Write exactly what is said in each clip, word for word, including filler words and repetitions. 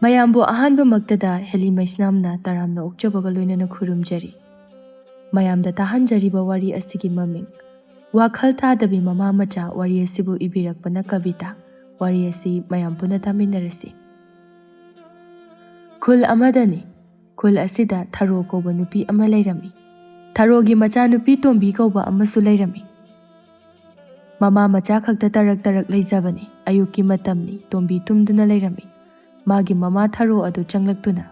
ꯃꯌꯥꯝꯕꯨ ꯑꯍꯥꯟꯕꯃꯛꯇꯗ ꯍꯦꯂꯤ ꯃꯩꯁꯅꯥꯝꯅ ꯇꯔꯥꯝꯅ ꯑꯣꯛꯆꯕꯒ ꯂꯣꯏꯅꯅ ꯈꯨꯔꯨꯝꯖꯔꯤ꯫ ꯃꯌꯥꯝꯗ ꯇꯥꯍꯟꯖꯔꯤꯕ ꯋꯥꯔꯤ ꯑꯁꯤꯒꯤ ꯃꯃꯤꯡ ꯋꯥꯈꯜ ꯇꯥꯗꯕꯤ ꯃꯃꯥ ꯃꯆꯥ꯫ ꯋꯥꯔꯤ ꯑꯁꯤꯕꯨ ꯏꯕꯤꯔꯛꯄꯅ ꯀꯕꯤꯇꯥ꯫ ꯋꯥꯔꯤ ꯑꯁꯤ ꯃꯌꯥꯝ ꯄꯨꯟꯅ ꯇꯥꯃꯤꯟꯅꯔꯁꯤ꯫ ꯈꯨꯜ ꯑꯃꯗꯅꯤ꯫ ꯈꯨꯜ ꯑꯁꯤꯗ ꯊꯔꯣ ꯀꯧꯕ ꯅꯨꯄꯤ ꯑꯃ ꯂꯩꯔꯝꯃꯤ꯫ ꯊꯔꯣꯒꯤ ꯃꯆꯥꯅꯨꯄꯤ ꯇꯣꯝꯕꯤ ꯀꯧꯕ ꯑꯃꯁꯨ ꯂꯩꯔꯝꯃꯤ꯫ ꯃꯃꯥ ꯃꯆꯥ ꯈꯛꯇ ꯇꯔꯛ ꯇꯔꯛ ꯂꯩꯖꯕꯅꯤ꯫ ꯑꯌꯨꯛꯀꯤ ꯃꯇꯝꯅꯤ꯫ ꯇꯣꯝꯕꯤ ꯇꯨꯝꯗꯨꯅ ꯂꯩꯔꯝꯃꯤ꯫ ꯃꯥꯒꯤ ꯃꯃꯥ ꯊꯔꯣ ꯑꯗꯨ ꯆꯪꯂꯛꯇꯨꯅ,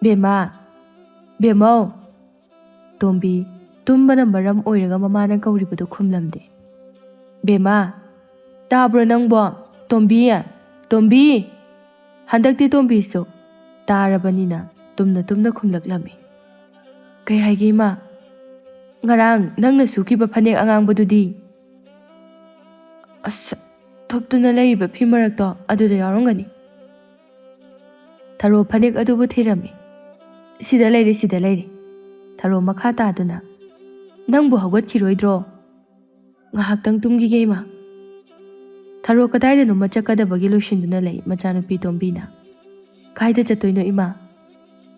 "ꯕꯦꯝꯃ, ꯕꯦꯝꯃꯧ!" ꯇꯣꯝꯕꯤ ꯇꯨꯝꯕꯅ ꯃꯔꯝ ꯑꯣꯏꯔꯒ ꯃꯃꯥꯅ ꯀꯧꯔꯤꯕꯗꯨ ꯈꯨꯝꯂꯝꯗꯦ꯫ "ꯕꯦꯝꯃ, ꯇꯥꯕ꯭ꯔꯣ ꯅꯪꯕꯣ? ꯇꯣꯝꯕꯤ, ꯇꯣꯝꯕꯤ!" ꯍꯟꯗꯛꯇꯤ ꯇꯣꯝꯕꯤꯁꯨ ꯇꯥꯔꯕꯅꯤꯅ ꯇꯨꯝꯅ ꯇꯨꯝꯅ ꯈꯨꯝꯂꯛꯂꯝꯃꯤ꯫ "ꯀꯩ ꯍꯥꯏꯒꯦ ꯏꯃꯥ? ꯉꯔꯥꯡ ꯅꯪꯅ ꯁꯨꯈꯤꯕ ꯐꯅꯦꯛ ꯑꯉꯥꯡꯕꯗꯨꯗꯤ?" "ꯑꯁ, ꯊꯨꯞꯇꯨꯅ ꯂꯩꯔꯤꯕ ꯐꯤ ꯃꯔꯛꯇꯣ ꯑꯗꯨꯗ ꯌꯥꯎꯔꯝꯒꯅꯤ꯫" ꯊꯔꯣ ꯐꯅꯦꯛ ꯑꯗꯨꯕꯨ ꯊꯤꯔꯝꯃꯤ꯫ "ꯁꯤꯗ ꯂꯩꯔꯦ, ꯁꯤꯗ ꯂꯩꯔꯦ꯫" ꯊꯔꯣ ꯃꯈꯥ ꯇꯥꯗꯨꯅ, "ꯅꯪꯕꯨ ꯍꯧꯒꯠꯈꯤꯔꯣꯏꯗ꯭ꯔꯣ? ꯉꯥꯏꯍꯥꯛꯇꯪ ꯇꯨꯝꯈꯤꯒꯦ ꯏꯃꯥ꯫" ꯊꯔꯣ ꯀꯗꯥꯏꯗꯅꯣꯃ ꯆꯠꯀꯗꯕꯒꯤ ꯂꯣꯏꯁꯤꯟꯗꯨꯅ ꯂꯩ ꯃꯆꯥꯅꯨꯄꯤ ꯇꯣꯝꯕꯤꯅ꯫ "ꯀꯥꯏꯗ ꯆꯠꯇꯣꯏꯅꯣ ꯏꯃꯥ?"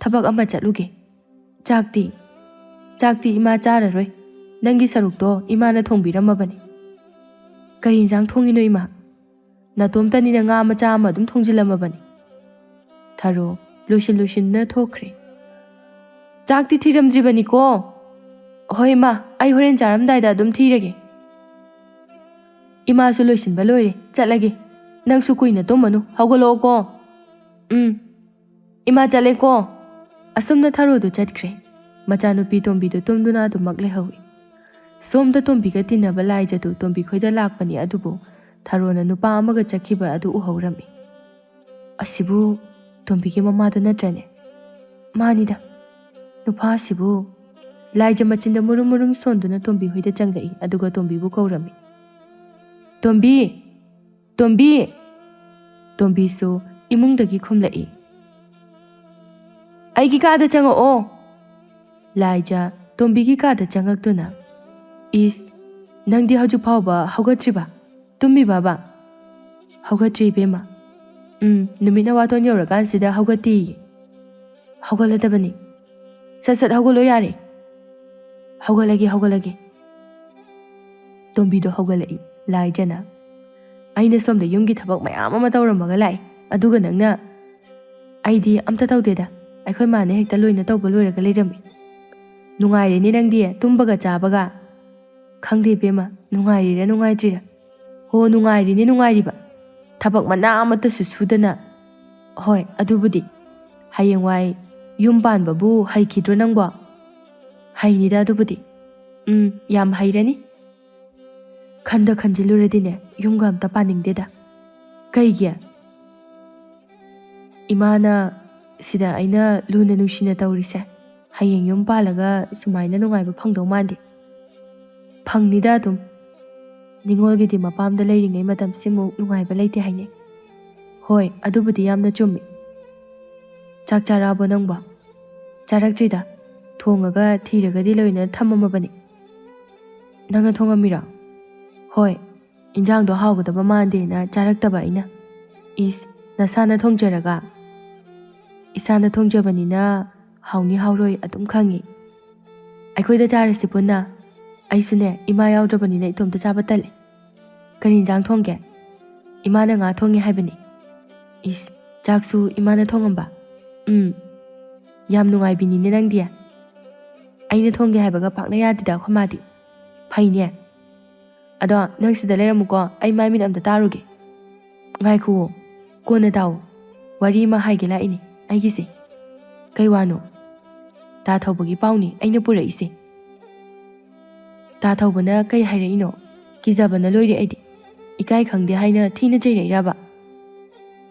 "ꯊꯕꯛ ꯑꯃ ꯆꯠꯂꯨꯒꯦ꯫ ꯆꯥꯛꯇꯤ, ꯆꯥꯛꯇꯤ ꯏꯃꯥ ꯆꯥꯔꯔꯣꯏ꯫ ꯅꯪꯒꯤ ꯁꯔꯨꯛꯇꯣ ꯏꯃꯥꯅ ꯊꯣꯡꯕꯤꯔꯝꯃꯕꯅꯤ꯫" "ꯀꯔꯤ ꯏꯟꯁꯥꯡ ꯊꯣꯡꯉꯤꯅꯣ ꯏꯃꯥ?" "ꯅꯇꯣꯝꯇꯅꯤꯅ ꯉꯥ ꯃꯆꯥ ꯑꯃ ꯑꯗꯨꯝ ꯊꯣꯡꯖꯤꯜꯂꯝꯃꯕꯅꯤ꯫" ꯊꯔꯣ ꯂꯣꯏꯁꯤꯟ ꯂꯣꯏꯁꯤꯟꯗꯨꯅ ꯊꯣꯛꯈ꯭ꯔꯦ꯫ "ꯆꯥꯛꯇꯤ ꯊꯤꯔꯝꯗ꯭ꯔꯤꯕꯅꯤꯀꯣ?" "ꯍꯣꯏ ꯏꯃꯥ, ꯑꯩ ꯍꯣꯔꯦꯟ ꯆꯥꯔꯝꯗꯥꯏꯗ ꯑꯗꯨꯝ ꯊꯤꯔꯒꯦ꯫" "ꯏꯃꯥꯁꯨ ꯂꯣꯏꯁꯤꯟꯕ ꯂꯣꯏꯔꯦ, ꯆꯠꯂꯒꯦ꯫ ꯅꯪꯁꯨ ꯀꯨꯏꯅ ꯇꯨꯝꯃꯅꯨ, ꯍꯧꯒꯠꯂꯛꯑꯣꯀꯣ꯫" "ꯎꯝ, ꯏꯃꯥ ꯆꯠꯂꯦꯀꯣ꯫" ꯑꯁꯨꯝꯅ ꯊꯔꯣꯗꯨ ꯆꯠꯈ꯭ꯔꯦ꯫ ꯃꯆꯥꯅꯨꯄꯤ ꯇꯣꯝꯕꯤꯗꯨ ꯇꯨꯝꯗꯨꯅ ꯑꯗꯨꯃꯛ ꯂꯩꯍꯧꯏ꯫ ꯁꯣꯝꯗ ꯇꯣꯝꯕꯤꯒ ꯇꯤꯟꯅꯕ ꯂꯥꯏꯖꯗꯨ ꯇꯣꯝꯕꯤ ꯈꯣꯏꯗ ꯂꯥꯛꯄꯅꯤ, ꯑꯗꯨꯕꯨ ꯊꯔꯣꯅ ꯅꯨꯄꯥ ꯑꯃꯒ ꯆꯠꯈꯤꯕ ꯑꯗꯨ ꯎꯍꯧꯔꯝꯃꯤ꯫ "ꯑꯁꯤꯕꯨ ꯇꯣꯝꯕꯤꯒꯤ ꯃꯃꯥꯗꯨ ꯅꯠꯇ꯭ꯔꯅꯦ?" "ꯃꯥꯅꯤꯗ, ꯅꯨꯄꯥ ꯑꯁꯤꯕꯨ꯫" ꯂꯥꯏꯖ ꯃꯆꯤꯟꯗ ꯃꯨꯔꯨꯝ ꯃꯨꯔꯨꯝ ꯁꯣꯟꯗꯨꯅ ꯇꯣꯝꯕꯤ ꯍꯣꯏꯗ ꯆꯪꯂꯛꯏ, ꯑꯗꯨꯒ ꯇꯣꯝꯕꯤꯕꯨ ꯀꯧꯔꯝꯃꯤ꯫ "ꯇꯣꯝꯕꯤ! ꯇꯣꯝꯕꯤ!" ꯇꯣꯝꯕꯤꯁꯨ ꯏꯃꯨꯡꯗꯒꯤ ꯈꯨꯝꯂꯛꯏ꯫ "ꯑꯩꯒꯤ ꯀꯥꯗ ꯆꯪꯉꯛꯑꯣ!" ꯂꯥꯏꯖ ꯇꯣꯝꯕꯤꯒꯤ ꯀꯥꯗ ꯆꯪꯉꯛꯇꯨꯅ, "ꯏꯁ, ꯅꯪꯗꯤ ꯍꯧꯖꯤꯛ ꯐꯥꯎꯕ ꯍꯧꯒꯠꯇ꯭ꯔꯤꯕ? ꯇꯨꯝꯃꯤꯕꯕ?" "ꯍꯧꯒꯠꯇ꯭ꯔꯤ ꯏꯕꯦꯝꯃ꯫ "ꯎꯝ, ꯅꯨꯃꯤꯠꯅ ꯋꯥꯇꯣꯟ ꯌꯧꯔꯀꯥꯟꯁꯤꯗ ꯍꯧꯒꯠꯇꯦꯌꯦ꯫" "ꯍꯧꯒꯠꯂꯗꯕꯅꯤ꯫ ꯁꯠ ꯁꯠ ꯍꯧꯒꯠꯂꯣ ꯌꯥꯔꯦ꯫" "ꯍꯧꯒꯠꯂꯒꯦ, ꯍꯧꯒꯠꯂꯒꯦ꯫" ꯇꯣꯝꯕꯤꯗꯣ ꯍꯧꯒꯠꯂꯛꯏ, ꯂꯥꯏꯖꯅ꯫ ꯑꯩꯅ ꯁꯣꯝꯗ ꯌꯨꯝꯒꯤ ꯊꯕꯛ ꯃꯌꯥꯝ ꯑꯃ ꯇꯧꯔꯝꯃꯒ ꯂꯥꯛꯏ, ꯑꯗꯨꯒ ꯅꯪꯅ? "ꯑꯩꯗꯤ ꯑꯝꯇ ꯇꯧꯗꯦꯗ, ꯑꯩꯈꯣꯏ ꯃꯥꯅ ꯍꯦꯛꯇ ꯂꯣꯏꯅ ꯇꯧꯕ ꯂꯣꯏꯔꯒ ꯂꯩꯔꯝꯃꯤ꯫" "ꯅꯨꯡꯉꯥꯏꯔꯦꯅꯦ ꯅꯪꯗꯤ, ꯇꯨꯝꯕꯒ ꯆꯥꯕꯒ꯫" "ꯈꯪꯗꯦ ꯏꯕꯦꯝꯃ, ꯅꯨꯡꯉꯥꯏꯔꯤꯔ ꯅꯨꯡꯉꯥꯏꯇ꯭ꯔꯤꯔ꯫ ꯍꯣ, ꯅꯨꯡꯉꯥꯏꯔꯤꯅꯦ ꯅꯨꯡꯉꯥꯏꯔꯤꯕ꯫ ꯊꯕꯛ ꯃꯅꯥ ꯑꯃꯠꯇꯁꯨ ꯁꯨꯗꯅ꯫" "ꯍꯣꯏ, ꯑꯗꯨꯕꯨꯗꯤ꯫ ꯍꯌꯦꯡꯋꯥꯏ ꯌꯨꯝ ꯄꯥꯟꯕꯕꯨ ꯍꯩꯈꯤꯗ꯭ꯔꯣ ꯅꯪꯕꯣ?" "ꯍꯩꯅꯤꯗ ꯑꯗꯨꯕꯨꯗꯤ꯫ ꯎꯝ, ꯌꯥꯝ ꯍꯩꯔꯅꯤ꯫" ꯈꯟꯗ ꯈꯟꯖꯤꯜꯂꯨꯔꯗꯤꯅꯦ, ꯌꯨꯝꯒ ꯑꯝꯇ ꯄꯥꯅꯤꯡꯗꯦꯗ꯫ "ꯀꯩꯒꯤ?" "ꯏꯃꯥꯅ ꯁꯤꯗ ꯑꯩꯅ ꯂꯨꯅ ꯅꯨꯡꯁꯤꯅ ꯇꯧꯔꯤꯁꯦ, ꯍꯌꯦꯡ ꯌꯨꯝ ꯄꯥꯜꯂꯒ ꯁꯨꯃꯥꯏꯅ ꯅꯨꯡꯉꯥꯏꯕ ꯐꯪꯗꯧ ꯃꯥꯟꯗꯦ꯫" "ꯐꯪꯅꯤꯗ ꯑꯗꯨꯝ꯫ ꯅꯤꯉꯣꯜꯒꯤꯗꯤ ꯃꯄꯥꯝꯗ ꯂꯩꯔꯤꯉꯩ ꯃꯇꯝꯁꯤꯃꯨꯛ ꯅꯨꯡꯉꯥꯏꯕ ꯂꯩꯇꯦ ꯍꯥꯏꯅꯩ꯫" "ꯍꯣꯏ, ꯑꯗꯨꯕꯨꯗꯤ ꯌꯥꯝꯅ ꯆꯨꯝꯃꯤ꯫ ꯆꯥꯛ ꯆꯥꯔꯛꯑꯕꯣ ꯅꯪꯕꯣ?" "ꯆꯥꯔꯛꯇ꯭ꯔꯤꯗ꯫ ꯊꯣꯡꯉꯒ ꯊꯤꯔꯒꯗꯤ ꯂꯣꯏꯅ ꯊꯝꯃꯝꯃꯕꯅꯤ꯫" "ꯅꯪꯅ ꯊꯣꯡꯉꯝꯃꯤꯔꯣ?" "ꯍꯣꯏ, ꯏꯟꯖꯥꯡꯗꯣ ꯍꯥꯎꯒꯗꯕ ꯃꯥꯟꯗꯦꯅ ꯆꯥꯔꯛꯇꯕ ꯑꯩꯅ꯫" "ꯏꯁ, ꯅꯁꯥꯅ ꯊꯣꯡꯖꯔꯒ?" "ꯏꯁꯥꯅ ꯊꯣꯡꯖꯕꯅꯤꯅ ꯍꯥꯎꯅꯤ ꯍꯥꯎꯔꯣꯏ ꯑꯗꯨꯝ ꯈꯪꯉꯤ꯫" "ꯑꯩꯈꯣꯏꯗ ꯆꯥꯔꯁꯤ ꯄꯨꯟꯅ꯫" "ꯑꯩꯁꯨꯅꯦ, ꯏꯃꯥ ꯌꯥꯎꯗ꯭ꯔꯕꯅꯤꯅ ꯏꯇꯣꯝꯇ ꯆꯥꯕ ꯇꯜꯂꯦ꯫" "ꯀꯔꯤ ꯏꯟꯖꯥꯡ ꯊꯣꯡꯒꯦ?" "ꯏꯃꯥꯅ ꯉꯥ ꯊꯣꯡꯉꯦ ꯍꯥꯏꯕꯅꯤ꯫" "ꯏꯁ, ꯆꯥꯛꯁꯨ ꯏꯃꯥꯅ ꯊꯣꯡꯉꯝꯕ?" "ꯎꯝ꯫ ꯌꯥꯝ ꯅꯨꯡꯉꯥꯏꯕꯤꯅꯤꯅꯦ ꯅꯪꯗꯤ꯫ ꯑꯩꯅ ꯊꯣꯡꯒꯦ ꯍꯥꯏꯕꯒ ꯄꯥꯛꯅ ꯌꯥꯗꯦꯗ ꯑꯩꯈꯣꯏ ꯃꯥꯗꯤ꯫ ꯐꯩꯅꯦ꯫ ꯑꯗꯣ ꯅꯪ ꯁꯤꯗ ꯂꯩꯔꯝꯃꯨꯀꯣ, ꯑꯩ ꯃꯥꯏ ꯃꯤꯠ ꯑꯝꯇ ꯇꯥꯔꯨꯒꯦ꯫" "ꯉꯥꯏꯈꯨꯑꯣ, ꯀꯣꯟꯅ ꯇꯥꯎ꯫ ꯋꯥꯔꯤ ꯑꯃ ꯍꯥꯏꯒꯦ ꯂꯥꯛꯏꯅꯦ ꯑꯩꯒꯤꯁꯦ꯫" "ꯀꯩ ꯋꯥꯅꯣ?" "ꯇꯥ ꯊꯧꯕꯒꯤ ꯄꯥꯎꯅꯤ ꯑꯩꯅ ꯄꯨꯔꯛꯏꯁꯦ꯫" "ꯇꯥ ꯊꯧꯕꯅ ꯀꯩ ꯍꯥꯏꯔꯛꯏꯅꯣ? ꯀꯤꯖꯕꯅ ꯂꯣꯏꯔꯦ ꯑꯩꯗꯤ꯫ ꯏꯀꯥꯏ ꯈꯪꯗꯦ ꯍꯥꯏꯅ ꯊꯤꯅ ꯆꯩꯔꯛꯏꯔꯕ?"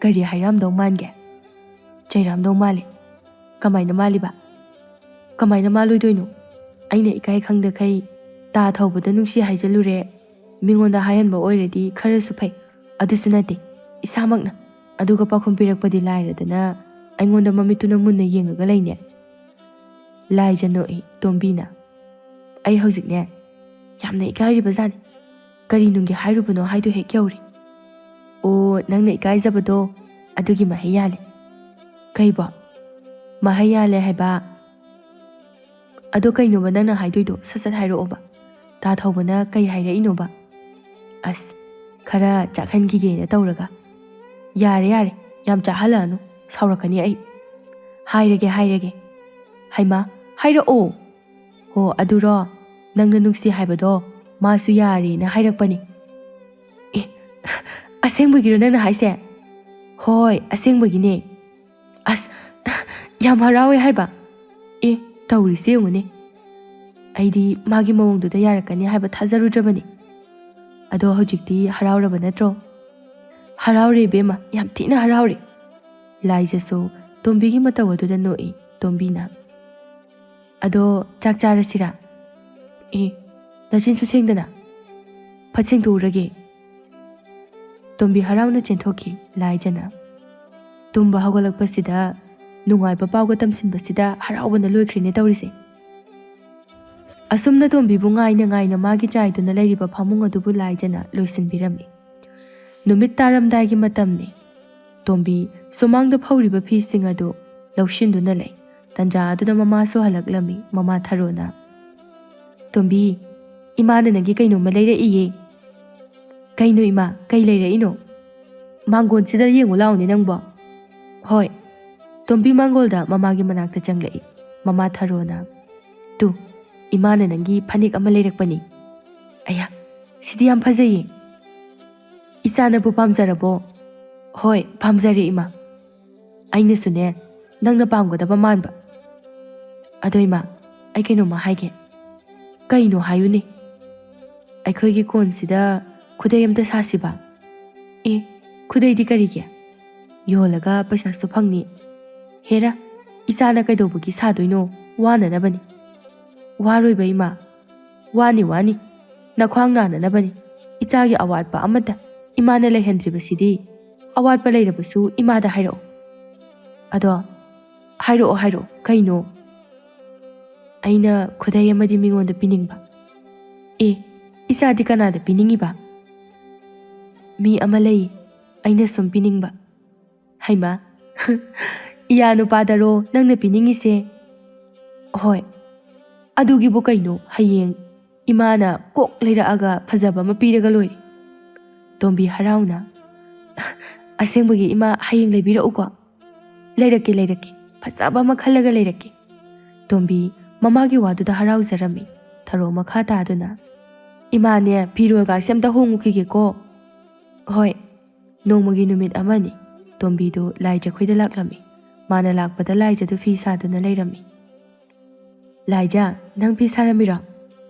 "ꯀꯔꯤ ꯍꯥꯏꯔꯛꯑꯝꯗꯧ ꯃꯥꯟꯒꯦ?" "ꯆꯩꯔꯛꯑꯝꯗꯧ ꯃꯥꯜꯂꯤ꯫" "ꯀꯃꯥꯏꯅ ꯃꯥꯜꯂꯤꯕ?" "ꯀꯃꯥꯏꯅ ꯃꯥꯜꯂꯣꯏꯗꯣꯏꯅꯣ? ꯑꯩꯅ ꯏꯀꯥꯏ ꯈꯪꯗꯈꯩ ꯇꯥ ꯊꯧꯕꯗ ꯅꯨꯡꯁꯤ ꯍꯥꯏꯖꯜꯂꯨꯔꯦ꯫ ꯃꯤꯉꯣꯟꯗ ꯍꯥꯏꯍꯟꯕ ꯑꯣꯏꯔꯗꯤ ꯈꯔꯁꯨ ꯐꯩ꯫ ꯑꯗꯨꯁꯨ ꯅꯠꯇꯦ, ꯏꯁꯥꯃꯛꯅ꯫ ꯑꯗꯨꯒ ꯄꯥꯎꯈꯨꯝ ꯄꯤꯔꯛꯄꯗꯤ ꯂꯥꯏꯔꯗꯅ ꯑꯩꯉꯣꯟꯗ ꯃꯃꯤꯠꯇꯨꯅ ꯃꯨꯟꯅ ꯌꯦꯡꯉꯒ ꯂꯩꯅꯦ꯫" ꯂꯥꯏꯖ ꯅꯣꯛꯏ ꯇꯣꯝꯕꯤꯅ꯫ "ꯑꯩ ꯍꯧꯖꯤꯛꯅꯦ ꯌꯥꯝꯅ ꯏꯀꯥꯏꯔꯤꯕ ꯖꯥꯠꯅꯤ꯫ ꯀꯔꯤ ꯅꯨꯡꯒꯤ ꯍꯥꯏꯔꯨꯕꯅꯣ ꯍꯥꯏꯗꯨ ꯍꯦꯛ ꯌꯧꯔꯦ꯫" "ꯑꯣ, ꯅꯪꯅ ꯏꯀꯥꯏꯖꯕꯗꯣ ꯑꯗꯨꯒꯤ ꯃꯍꯩ ꯌꯥꯜꯂꯦ꯫ ꯀꯩꯕꯣ? ꯃꯍꯩ ꯌꯥꯜꯂꯦ ꯍꯥꯏꯕ? ꯑꯗꯣ ꯀꯩꯅꯣꯕ ꯅꯪꯅ ꯍꯥꯏꯗꯣꯏꯗꯣ? ꯁꯠ ꯁꯠ ꯍꯥꯏꯔꯛꯑꯣꯕ꯫ ꯇꯥ ꯊꯧꯕꯅ ꯀꯩ ꯍꯥꯏꯔꯛꯏꯅꯣꯕ? ꯑꯁ, ꯈꯔ ꯆꯥꯛꯍꯟꯈꯤꯒꯦꯅ ꯇꯧꯔꯒ꯫ ꯌꯥꯔꯦ, ꯌꯥꯔꯦ, ꯌꯥꯝ ꯆꯥꯛꯍꯜꯂꯛꯑꯅꯨ, ꯁꯥꯎꯔꯛꯀꯅꯤ ꯑꯩ꯫ ꯍꯥꯏꯔꯒꯦ, ꯍꯥꯏꯔꯒꯦ꯫ ꯍꯩꯃꯥ, ꯍꯥꯏꯔꯛꯑꯣ꯫ ꯍꯣ, ꯑꯗꯨꯔꯣ? ꯅꯪꯅ ꯅꯨꯡꯁꯤ ꯍꯥꯏꯕꯗꯣ ꯃꯥꯁꯨ ꯌꯥꯔꯦꯅ ꯍꯥꯏꯔꯛꯄꯅꯤ꯫ ꯑꯦ, ꯑꯁꯦꯡꯕꯒꯤꯔꯣ ꯅꯪꯅ ꯍꯥꯏꯁꯦ? ꯍꯣꯏ, ꯑꯁꯦꯡꯕꯒꯤꯅꯦ꯫ ꯑꯁ, ꯌꯥꯝ ꯍꯔꯥꯎꯋꯦ ꯍꯥꯏꯕ꯫ ꯑꯦ, ꯇꯧꯔꯤꯁꯦ ꯌꯦꯡꯉꯨꯅꯦ꯫ ꯑꯩꯗꯤ ꯃꯥꯒꯤ ꯃꯑꯣꯡꯗꯨꯗ ꯌꯥꯔꯛꯀꯅꯤ ꯍꯥꯏꯕ ꯊꯥꯖꯔꯨꯗ꯭ꯔꯕꯅꯤ꯫ ꯑꯗꯣ ꯍꯧꯖꯤꯛꯇꯤ ꯍꯔꯥꯎꯔꯕ ꯅꯠꯇ꯭ꯔꯣ? ꯍꯔꯥꯎꯔꯦ ꯏꯕꯦꯝꯃ, ꯌꯥꯝ ꯊꯤꯅ ꯍꯔꯥꯎꯔꯦ꯫ ꯂꯥꯏꯖꯁꯨ ꯇꯣꯝꯕꯤꯒꯤ ꯃꯇꯧ ꯑꯗꯨꯗ ꯅꯣꯛꯏ꯫ ꯇꯣꯝꯕꯤꯅ, "ꯑꯗꯣ ꯆꯥꯛ ꯆꯥꯔꯁꯤꯔꯥ?" "ꯑꯦ, ꯅꯆꯤꯟꯁꯨ ꯁꯦꯡꯗꯅ꯫ ꯐꯠ ꯁꯦꯡꯗꯣꯛꯎꯔꯒꯦ꯫" ꯇꯣꯝꯕꯤ ꯍꯔꯥꯎꯅ ꯆꯦꯟꯊꯣꯛꯈꯤ꯫ ꯂꯥꯏꯖꯅ ꯇꯨꯝꯕ ꯍꯧꯒꯠꯂꯛꯄꯁꯤꯗ ꯅꯨꯡꯉꯥꯏꯕ ꯄꯥꯎꯒ ꯇꯝꯁꯤꯟꯕꯁꯤꯗ ꯍꯔꯥꯎꯕꯅ ꯂꯣꯏꯈ꯭ꯔꯦꯅꯦ ꯇꯧꯔꯤꯁꯦ꯫ ꯑꯁꯨꯝꯅ ꯇꯣꯝꯕꯤꯕꯨ ꯉꯥꯏꯅ ꯉꯥꯏꯅ ꯃꯥꯒꯤ ꯆꯥꯏꯗꯨꯅ ꯂꯩꯔꯤꯕ ꯐꯃꯨꯡ ꯑꯗꯨꯕꯨ ꯂꯥꯏꯖꯅ ꯂꯣꯏꯁꯤꯟꯕꯤꯔꯝꯃꯤ꯫ ꯅꯨꯃꯤꯠ ꯇꯥꯔꯝꯗꯥꯏꯒꯤ ꯃꯇꯝꯅꯤ꯫ ꯇꯣꯝꯕꯤ ꯁꯨꯃꯥꯡꯗ ꯐꯧꯔꯤꯕ ꯐꯤꯁꯤꯡ ꯑꯗꯨ ꯂꯧꯁꯤꯟꯗꯨꯅ ꯂꯩ꯫ ꯇꯟꯖꯥ ꯑꯗꯨꯗ ꯃꯃꯥꯁꯨ ꯍꯜꯂꯛꯂꯝꯃꯤ꯫ ꯃꯃꯥ ꯊꯔꯣꯅ, "ꯇꯣꯝꯕꯤ, ꯏꯃꯥꯅ ꯅꯪꯒꯤ ꯀꯩꯅꯣꯝꯃ ꯂꯩꯔꯛꯏꯌꯦ꯫" "ꯀꯩꯅꯣ ꯏꯃꯥ, ꯀꯩ ꯂꯩꯔꯛꯏꯅꯣ?" "ꯃꯥꯡꯒꯣꯟꯁꯤꯗ ꯌꯦꯡꯉꯨ ꯂꯥꯎꯅꯦ ꯅꯪꯕꯣ꯫" "ꯍꯣꯏ꯫" ꯇꯣꯝꯕꯤ ꯃꯥꯡꯒꯣꯜꯗ ꯃꯃꯥꯒꯤ ꯃꯅꯥꯛꯇ ꯆꯪꯂꯛꯏ꯫ ꯃꯃꯥ ꯊꯔꯣꯅ, "ꯇꯨ, ꯏꯃꯥꯅ ꯅꯪꯒꯤ ꯐꯅꯦꯛ ꯑꯃ ꯂꯩꯔꯛꯄꯅꯤ꯫" "ꯑꯌꯥ, ꯁꯤꯗꯤ ꯌꯥꯝ ꯐꯖꯩꯌꯦ꯫" "ꯏꯆꯥꯅꯕꯨ ꯄꯥꯝꯖꯔꯕꯣ?" "ꯍꯣꯏ, ꯄꯥꯝꯖꯔꯦ ꯏꯃꯥ꯫ ꯑꯩꯅꯁꯨꯅꯦ, ꯅꯪꯅ ꯄꯥꯝꯒꯗꯕ ꯃꯥꯟꯕ꯫ ꯑꯗꯣ ꯏꯃꯥ, ꯑꯩ ꯀꯩꯅꯣꯝꯃ ꯍꯥꯏꯒꯦ꯫" "ꯀꯩꯅꯣ ꯍꯥꯏꯌꯨꯅꯦ꯫" "ꯑꯩꯈꯣꯏꯒꯤ ꯀꯣꯟꯁꯤꯗ ꯈꯨꯗꯩ ꯑꯝꯇ ꯁꯥꯁꯤꯕ꯫" "ꯑꯦ, ꯈꯨꯗꯩꯗꯤ ꯀꯔꯤꯒꯤ? ꯌꯣꯜꯂꯒ ꯄꯩꯁꯥꯁꯨ ꯐꯪꯅꯤ꯫" "ꯍꯦꯔꯥ, ꯏꯆꯥꯅ ꯀꯩꯗꯧꯕꯒꯤ ꯁꯥꯗꯣꯏꯅꯣ? ꯋꯥꯅꯅꯕꯅꯤ꯫" "ꯋꯥꯔꯣꯏꯕ ꯏꯃꯥ, ꯋꯥꯅꯤ ꯋꯥꯅꯤ, ꯅꯈ꯭ꯋꯥꯡ ꯅꯥꯅꯅꯕꯅꯤ꯫ ꯏꯆꯥꯒꯤ ꯑꯋꯥꯠꯄ ꯑꯃꯠꯇ ꯏꯃꯥꯅ ꯂꯩꯍꯟꯗ꯭ꯔꯤꯕꯁꯤꯗꯤ꯫ ꯑꯋꯥꯠꯄ ꯂꯩꯔꯕꯁꯨ ꯏꯃꯥꯗ ꯍꯥꯏꯔꯛꯑꯣ꯫" "ꯑꯗꯣ, ꯍꯥꯏꯔꯛꯑꯣ, ꯍꯥꯏꯔꯛꯑꯣ, ꯀꯩꯅꯣ?" "ꯑꯩꯅ ꯈꯨꯗꯩ ꯑꯃꯗꯤ ꯃꯤꯉꯣꯟꯗ ꯄꯤꯅꯤꯡꯕ꯫" "ꯑꯦ, ꯏꯆꯥꯗꯤ ꯀꯅꯥꯗ ꯄꯤꯅꯤꯡꯉꯤꯕ?" "ꯃꯤ ꯑꯃ ꯂꯩ, ꯑꯩꯅ ꯁꯨꯝ ꯄꯤꯅꯤꯡꯕ꯫" "ꯍꯩꯃꯥ, ꯏꯌꯥ ꯅꯨꯄꯥꯗꯔꯣ ꯅꯪꯅ ꯄꯤꯅꯤꯡꯉꯤꯁꯦ?" "ꯍꯣꯏ, ꯑꯗꯨꯒꯤꯕꯨ ꯀꯩꯅꯣ, ꯍꯌꯦꯡ ꯏꯃꯥꯅ ꯀꯣꯛ ꯂꯩꯔꯛꯑꯒ ꯐꯖꯕ ꯑꯃ ꯄꯤꯔꯒ ꯂꯣꯏꯔꯦ꯫" ꯇꯣꯝꯕꯤ ꯍꯔꯥꯎꯅ, "ꯑꯁꯦꯡꯕꯒꯤ ꯏꯃꯥ, ꯍꯌꯦꯡ ꯂꯩꯕꯤꯔꯛꯎꯀꯣ꯫" "ꯂꯩꯔꯛꯀꯦ, ꯂꯩꯔꯛꯀꯦ, ꯐꯖꯕ ꯑꯃ ꯈꯜꯂꯒ ꯂꯩꯔꯛꯀꯦ꯫" ꯇꯣꯝꯕꯤ ꯃꯃꯥꯒꯤ ꯋꯥꯗꯨꯗ ꯍꯔꯥꯎꯖꯔꯝꯃꯤ꯫ ꯊꯔꯣ ꯃꯈꯥ ꯇꯥꯗꯨꯅ, "ꯏꯃꯥꯅꯦ, ꯐꯤꯔꯣꯜꯒꯥꯁꯦ ꯑꯝꯇ ꯍꯣꯡꯉꯨꯈꯤꯒꯦꯀꯣ꯫" "ꯍꯣꯏ, ꯅꯣꯡꯃꯒꯤ ꯅꯨꯃꯤꯠ ꯑꯃꯅꯤ꯫" ꯇꯣꯝꯕꯤꯗꯨ ꯂꯥꯏꯖꯈꯣꯏꯗ ꯂꯥꯛꯂꯝꯃꯤ꯫ ꯃꯥꯅ ꯂꯥꯛꯄꯗ ꯂꯥꯏꯖꯗꯨ ꯐꯤ ꯁꯥꯗꯨꯅ ꯂꯩꯔꯝꯃꯤ꯫ "ꯂꯥꯏꯖ, ꯅꯪ ꯐꯤ ꯁꯥꯔꯝꯃꯤꯔꯣ?"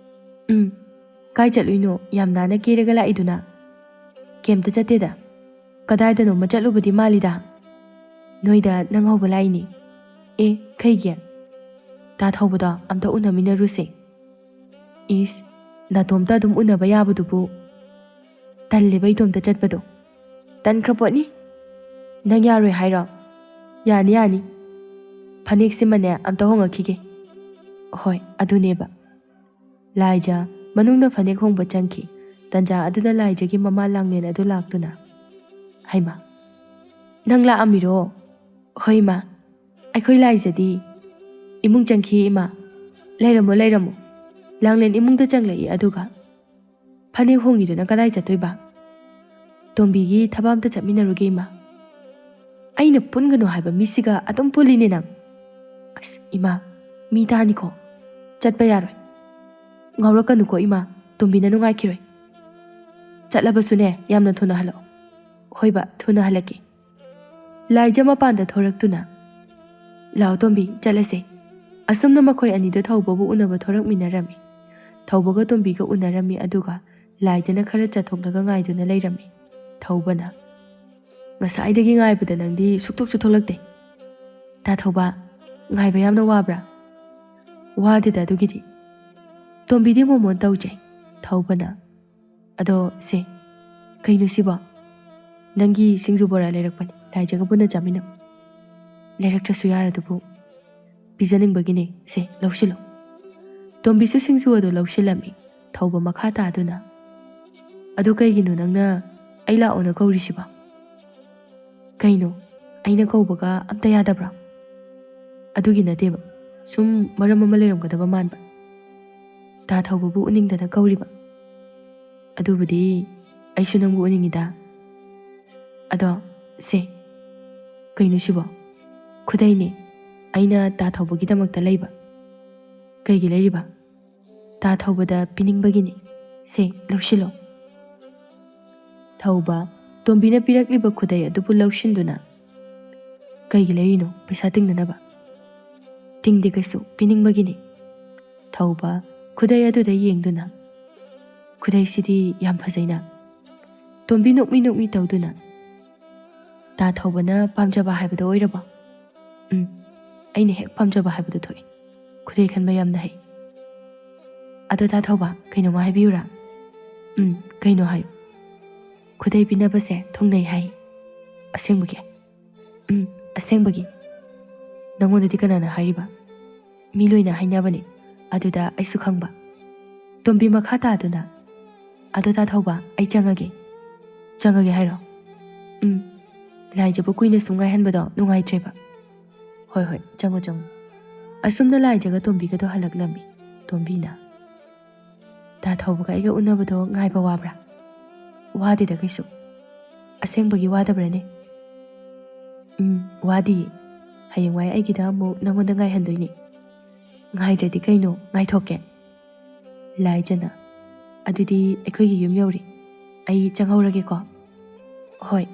"ꯎꯝ, ꯀꯥꯏ ꯆꯠꯂꯨꯏꯅꯣ? ꯌꯥꯝ ꯅꯥꯟꯅ ꯀꯦꯔꯒ ꯂꯥꯛꯏꯗꯨꯅ?" "ꯀꯩꯝꯇ ꯆꯠꯇꯦꯗ, ꯀꯗꯥꯏꯗꯅꯣꯃ ꯆꯠꯂꯨꯕꯗꯤ ꯃꯥꯜꯂꯤꯗ꯫ ꯅꯣꯏꯗ ꯅꯪ ꯍꯧꯕ ꯂꯥꯛꯏꯅꯦ꯫" "ꯑꯦ, ꯀꯩꯒꯤ?" "ꯇꯥ ꯊꯧꯕꯗꯣ ꯑꯝꯇ ꯎꯅꯃꯤꯟꯅꯔꯨꯁꯦ꯫" "ꯏꯁ, ꯅꯥꯇꯣꯝꯇ ꯑꯗꯨꯝ ꯎꯅꯕ ꯌꯥꯕꯗꯨꯕꯨ?" "ꯇꯜꯂꯦꯕ ꯏꯇꯣꯝꯇ ꯆꯠꯄꯗꯣ꯫" "ꯇꯟꯈ꯭ꯔ ꯄꯣꯠꯅꯤ꯫ ꯅꯪ ꯌꯥꯔꯣꯏ ꯍꯥꯏꯔꯣ? ꯌꯥꯅꯤ, ꯌꯥꯅꯤ꯫ ꯐꯅꯦꯛꯁꯤꯃꯅꯦ ꯑꯝꯇ ꯍꯣꯡꯉꯛꯈꯤꯒꯦ꯫" "ꯍꯣꯏ, ꯑꯗꯨꯅꯦꯕ꯫" ꯂꯥꯏꯖ ꯃꯅꯨꯡꯗ ꯐꯅꯦꯛ ꯍꯣꯡꯕ ꯆꯪꯈꯤ꯫ ꯇꯟꯖꯥ ꯑꯗꯨꯗ ꯂꯥꯏꯖꯒꯤ ꯃꯃꯥ ꯂꯥꯡꯂꯦꯟ ꯑꯗꯨ ꯂꯥꯛꯇꯨꯅ, "ꯍꯩꯃꯥ, ꯅꯪ ꯂꯥꯛꯑꯝꯃꯤꯔꯣ?" "ꯍꯣꯏ ꯏꯃꯥ, ꯑꯩꯈꯣꯏ ꯂꯥꯏꯖꯗꯤ ꯏꯃꯨꯡ ꯆꯪꯈꯤ ꯏꯃꯥ꯫" "ꯂꯩꯔꯝꯃꯣ, ꯂꯩꯔꯝꯃꯣ꯫" ꯂꯥꯡꯂꯦꯟ ꯏꯃꯨꯡꯗ ꯆꯪꯂꯛꯏ꯫ ꯑꯗꯨꯒ, "ꯐꯅꯦꯛ ꯍꯣꯡꯉꯤꯗꯨꯅ ꯀꯗꯥꯏ ꯆꯠꯇꯣꯏꯕ?" "ꯇꯣꯝꯕꯤꯒꯤ ꯊꯕꯛ ꯑꯝꯇ ꯆꯠꯃꯤꯟꯅꯔꯨꯒꯦ ꯏꯃꯥ꯫" "ꯑꯩꯅ ꯄꯨꯟꯒꯅꯨ ꯍꯥꯏꯕ ꯃꯤꯁꯤꯒ ꯑꯗꯨꯝ ꯄꯨꯜꯂꯤꯅꯦ ꯅꯪ꯫" "ꯑꯁ ꯏꯃꯥ, ꯃꯤ ꯇꯥꯅꯤꯀꯣ꯫ ꯆꯠꯄ ꯌꯥꯔꯣꯏ꯫" "ꯉꯥꯎꯔꯛꯀꯅꯨꯀꯣ ꯏꯃꯥ, ꯇꯣꯝꯕꯤꯅ ꯅꯨꯡꯉꯥꯏꯈꯤꯔꯣꯏ꯫" "ꯆꯠꯂꯕꯁꯨꯅꯦ, ꯌꯥꯝꯅ ꯊꯨꯅ ꯍꯜꯂꯛꯑꯣ꯫" "ꯍꯣꯏꯕ, ꯊꯨꯅ ꯍꯜꯂꯛꯀꯦ꯫" ꯂꯥꯏꯖ ꯃꯄꯥꯟꯗ ꯊꯣꯔꯛꯇꯨꯅ, "ꯂꯥꯛꯑꯣ ꯇꯣꯝꯕꯤ, ꯆꯠꯂꯁꯦ꯫" ꯑꯁꯨꯝꯅ ꯃꯈꯣꯏ ꯑꯅꯤꯗꯣ ꯊꯧꯕꯕꯨ ꯎꯅꯕ ꯊꯣꯔꯛꯃꯤꯟꯅꯔꯝꯃꯤ꯫ ꯊꯧꯕꯒ ꯇꯣꯝꯕꯤꯒ ꯎꯅꯔꯝꯃꯤ, ꯑꯗꯨꯒ ꯂꯥꯏꯖꯅ ꯈꯔ ꯆꯠꯊꯣꯛꯂꯒ ꯉꯥꯏꯗꯨꯅ ꯂꯩꯔꯝꯃꯤ꯫ ꯊꯧꯕꯅ, "ꯉꯁꯥꯏꯗꯒꯤ ꯉꯥꯏꯕꯗ ꯅꯪꯗꯤ ꯁꯨꯛꯊꯣꯛꯁꯨ ꯊꯣꯛꯂꯛꯇꯦ꯫ ꯇꯥ ꯊꯧꯕ, ꯉꯥꯏꯕ ꯌꯥꯝꯅ ꯋꯥꯕ꯭ꯔꯥ?" "ꯋꯥꯗꯦꯗ ꯑꯗꯨꯒꯤꯗꯤ꯫" ꯇꯣꯝꯕꯤꯗꯤ ꯃꯣꯃꯣꯟ ꯇꯧꯖꯩ꯫ ꯊꯧꯕꯅ, "ꯑꯗꯣ ꯁꯦ, ꯀꯩꯅꯣ ꯁꯤꯕꯣ?" "ꯅꯪꯒꯤ ꯁꯤꯡꯖꯨ ꯕꯣꯔꯥ ꯂꯩꯔꯛꯄꯅꯤ, ꯂꯥꯏꯖꯒ ꯄꯨꯟꯅ ꯆꯥꯃꯤꯟꯅꯧ꯫" "ꯂꯩꯔꯛꯇ꯭ꯔꯁꯨ ꯌꯥꯔꯗꯨꯕꯨ?" "ꯄꯤꯖꯅꯤꯡꯕꯒꯤꯅꯦ, ꯁꯦ ꯂꯧꯁꯤꯜꯂꯨ꯫" ꯇꯣꯝꯕꯤꯁꯨ ꯁꯤꯡꯖꯨ ꯑꯗꯨ ꯂꯧꯁꯤꯜꯂꯝꯃꯤ꯫ ꯊꯧꯕ ꯃꯈꯥ ꯇꯥꯗꯨꯅ, "ꯑꯗꯨ ꯀꯩꯒꯤꯅꯣ ꯅꯪꯅ ꯑꯩ ꯂꯥꯛꯑꯣꯅ ꯀꯧꯔꯤꯁꯤꯕꯣ?" "ꯀꯩꯅꯣ, ꯑꯩꯅ ꯀꯧꯕꯒ ꯑꯝꯇ ꯌꯥꯗꯕ꯭ꯔꯣ? ꯑꯗꯨꯒꯤ ꯅꯠꯇꯦꯕ, ꯁꯨꯝ ꯃꯔꯝ ꯑꯃ ꯂꯩꯔꯝꯒꯗꯕ ꯃꯥꯟꯕ꯫ ꯇꯥ ꯊꯧꯕꯕꯨ ꯎꯅꯤꯡꯗꯅ ꯀꯧꯔꯤꯕ꯫ ꯑꯗꯨꯕꯨꯗꯤ ꯑꯩꯁꯨ ꯅꯪꯕꯨ ꯎꯅꯤꯡꯉꯤꯗ꯫ ꯑꯗꯣ, ꯁꯦ, ꯀꯩꯅꯣ ꯁꯤꯕꯣ? ꯈꯨꯗꯩꯅꯦ, ꯑꯩꯅ ꯇꯥ ꯊꯧꯕꯒꯤꯗꯃꯛꯇ ꯂꯩꯕ꯫ ꯀꯩꯒꯤ ꯂꯩꯔꯤꯕ? ꯇꯥ ꯊꯧꯕꯗ ꯄꯤꯅꯤꯡꯕꯒꯤꯅꯤ꯫ ꯁꯦ, ꯂꯧꯁꯤꯜꯂꯣ꯫ ꯊꯧꯕ, ꯇꯣꯝꯕꯤꯅ ꯄꯤꯔꯛꯂꯤꯕ ꯈꯨꯗꯩ ꯑꯗꯨꯕꯨ ꯂꯧꯁꯤꯟꯗꯨꯅ, "ꯀꯩꯒꯤ ꯂꯩꯔꯤꯅꯣ? ꯄꯩꯁꯥ ꯇꯤꯡꯅꯅꯕ?" "ꯇꯤꯡꯗꯦ ꯀꯩꯁꯨ, ꯄꯤꯅꯤꯡꯕꯒꯤꯅꯤ꯫" ꯊꯧꯕ, ꯈꯨꯗꯩ ꯑꯗꯨꯗ ꯌꯦꯡꯗꯨꯅ, "ꯈꯨꯗꯩꯁꯤꯗꯤ ꯌꯥꯝ ꯐꯖꯩꯅ꯫" ꯇꯣꯝꯕꯤ ꯅꯣꯛꯃꯤ ꯅꯣꯛꯃꯤ ꯇꯧꯗꯨꯅ, "ꯇꯥ ꯊꯧꯕꯅ ꯄꯥꯝꯖꯕ ꯍꯥꯏꯕꯗꯣ ꯑꯣꯏꯔꯕꯣ?" "ꯎꯝ, ꯑꯩꯅ ꯍꯦꯛ ꯄꯥꯝꯖꯕ ꯍꯥꯏꯕꯗꯣ ꯊꯣꯛꯑꯦ꯫ ꯈꯨꯗꯩ ꯈꯟꯕ ꯌꯥꯝꯅ ꯍꯩ꯫" "ꯑꯗꯣ ꯇꯥ ꯊꯧꯕ, ꯀꯩꯅꯣꯝꯃ ꯍꯥꯏꯕꯤꯌꯨꯔꯥ?" "ꯎꯝ, ꯀꯩꯅꯣ ꯍꯥꯏꯌꯨ꯫" "ꯈꯨꯗꯩ ꯄꯤꯅꯕꯁꯦ ꯊꯨꯡꯅꯩ ꯍꯥꯏ꯫" "ꯑꯁꯦꯡꯕꯒꯤ?" "ꯎꯝ, ꯑꯁꯦꯡꯕꯒꯤ꯫" "ꯅꯪꯉꯣꯟꯗꯗꯤ ꯀꯅꯥꯅ ꯍꯥꯏꯔꯤꯕ?" "ꯃꯤ ꯂꯣꯏꯅ ꯍꯥꯏꯅꯕꯅꯦ, ꯑꯗꯨꯗ ꯑꯩꯁꯨ ꯈꯪꯕ꯫" ꯇꯣꯝꯕꯤ ꯃꯈꯥ ꯇꯥꯗꯨꯅ, "ꯑꯗꯣ ꯇꯥ ꯊꯧꯕ, ꯑꯩ ꯆꯪꯉꯒꯦ꯫" "ꯆꯪꯉꯒꯦ ꯍꯥꯏꯔꯣ?" "ꯎꯝ, ꯂꯥꯏꯖꯕꯨ ꯀꯨꯏꯅ ꯁꯨꯝ ꯉꯥꯏꯍꯟꯕꯗꯣ ꯅꯨꯡꯉꯥꯏꯇ꯭ꯔꯦꯕ꯫" "ꯍꯣꯏ, ꯍꯣꯏ, ꯆꯪꯉꯣ, ꯆꯪꯉꯣ꯫" ꯑꯁꯨꯝꯅ ꯂꯥꯏꯖꯒ ꯇꯣꯝꯕꯤꯒꯗꯣ ꯍꯜꯂꯛꯂꯝꯃꯤ꯫ ꯇꯣꯝꯕꯤꯅ, "ꯇꯥ ꯊꯧꯕꯒ ꯑꯩꯒ ꯎꯅꯕꯗꯣ ꯉꯥꯏꯕ ꯋꯥꯕ꯭ꯔꯥ?" "ꯋꯥꯗꯦꯗ ꯀꯩꯁꯨ꯫" "ꯑꯁꯦꯡꯕꯒꯤ ꯋꯥꯗꯕ꯭ꯔꯥꯅꯦ?" "ꯎꯝ, ꯋꯥꯗꯤꯌꯦ꯫ ꯍꯌꯦꯡꯋꯥꯏ ꯑꯩꯒꯤꯗ ꯑꯃꯨꯛ ꯅꯪꯉꯣꯟꯗ ꯉꯥꯏꯍꯟꯗꯣꯏꯅꯦ꯫" "ꯉꯥꯏꯗ꯭ꯔꯗꯤ ꯀꯩꯅꯣ, ꯉꯥꯏꯊꯣꯛꯀꯦ꯫" ꯂꯥꯏꯖꯅ, "ꯑꯗꯨꯗꯤ ꯑꯩꯈꯣꯏꯒꯤ ꯌꯨꯝ ꯌꯧꯔꯦ꯫ ꯑꯩ ꯆꯪꯍꯧꯔꯒꯦꯀꯣ꯫" "ꯍꯣꯏ꯫"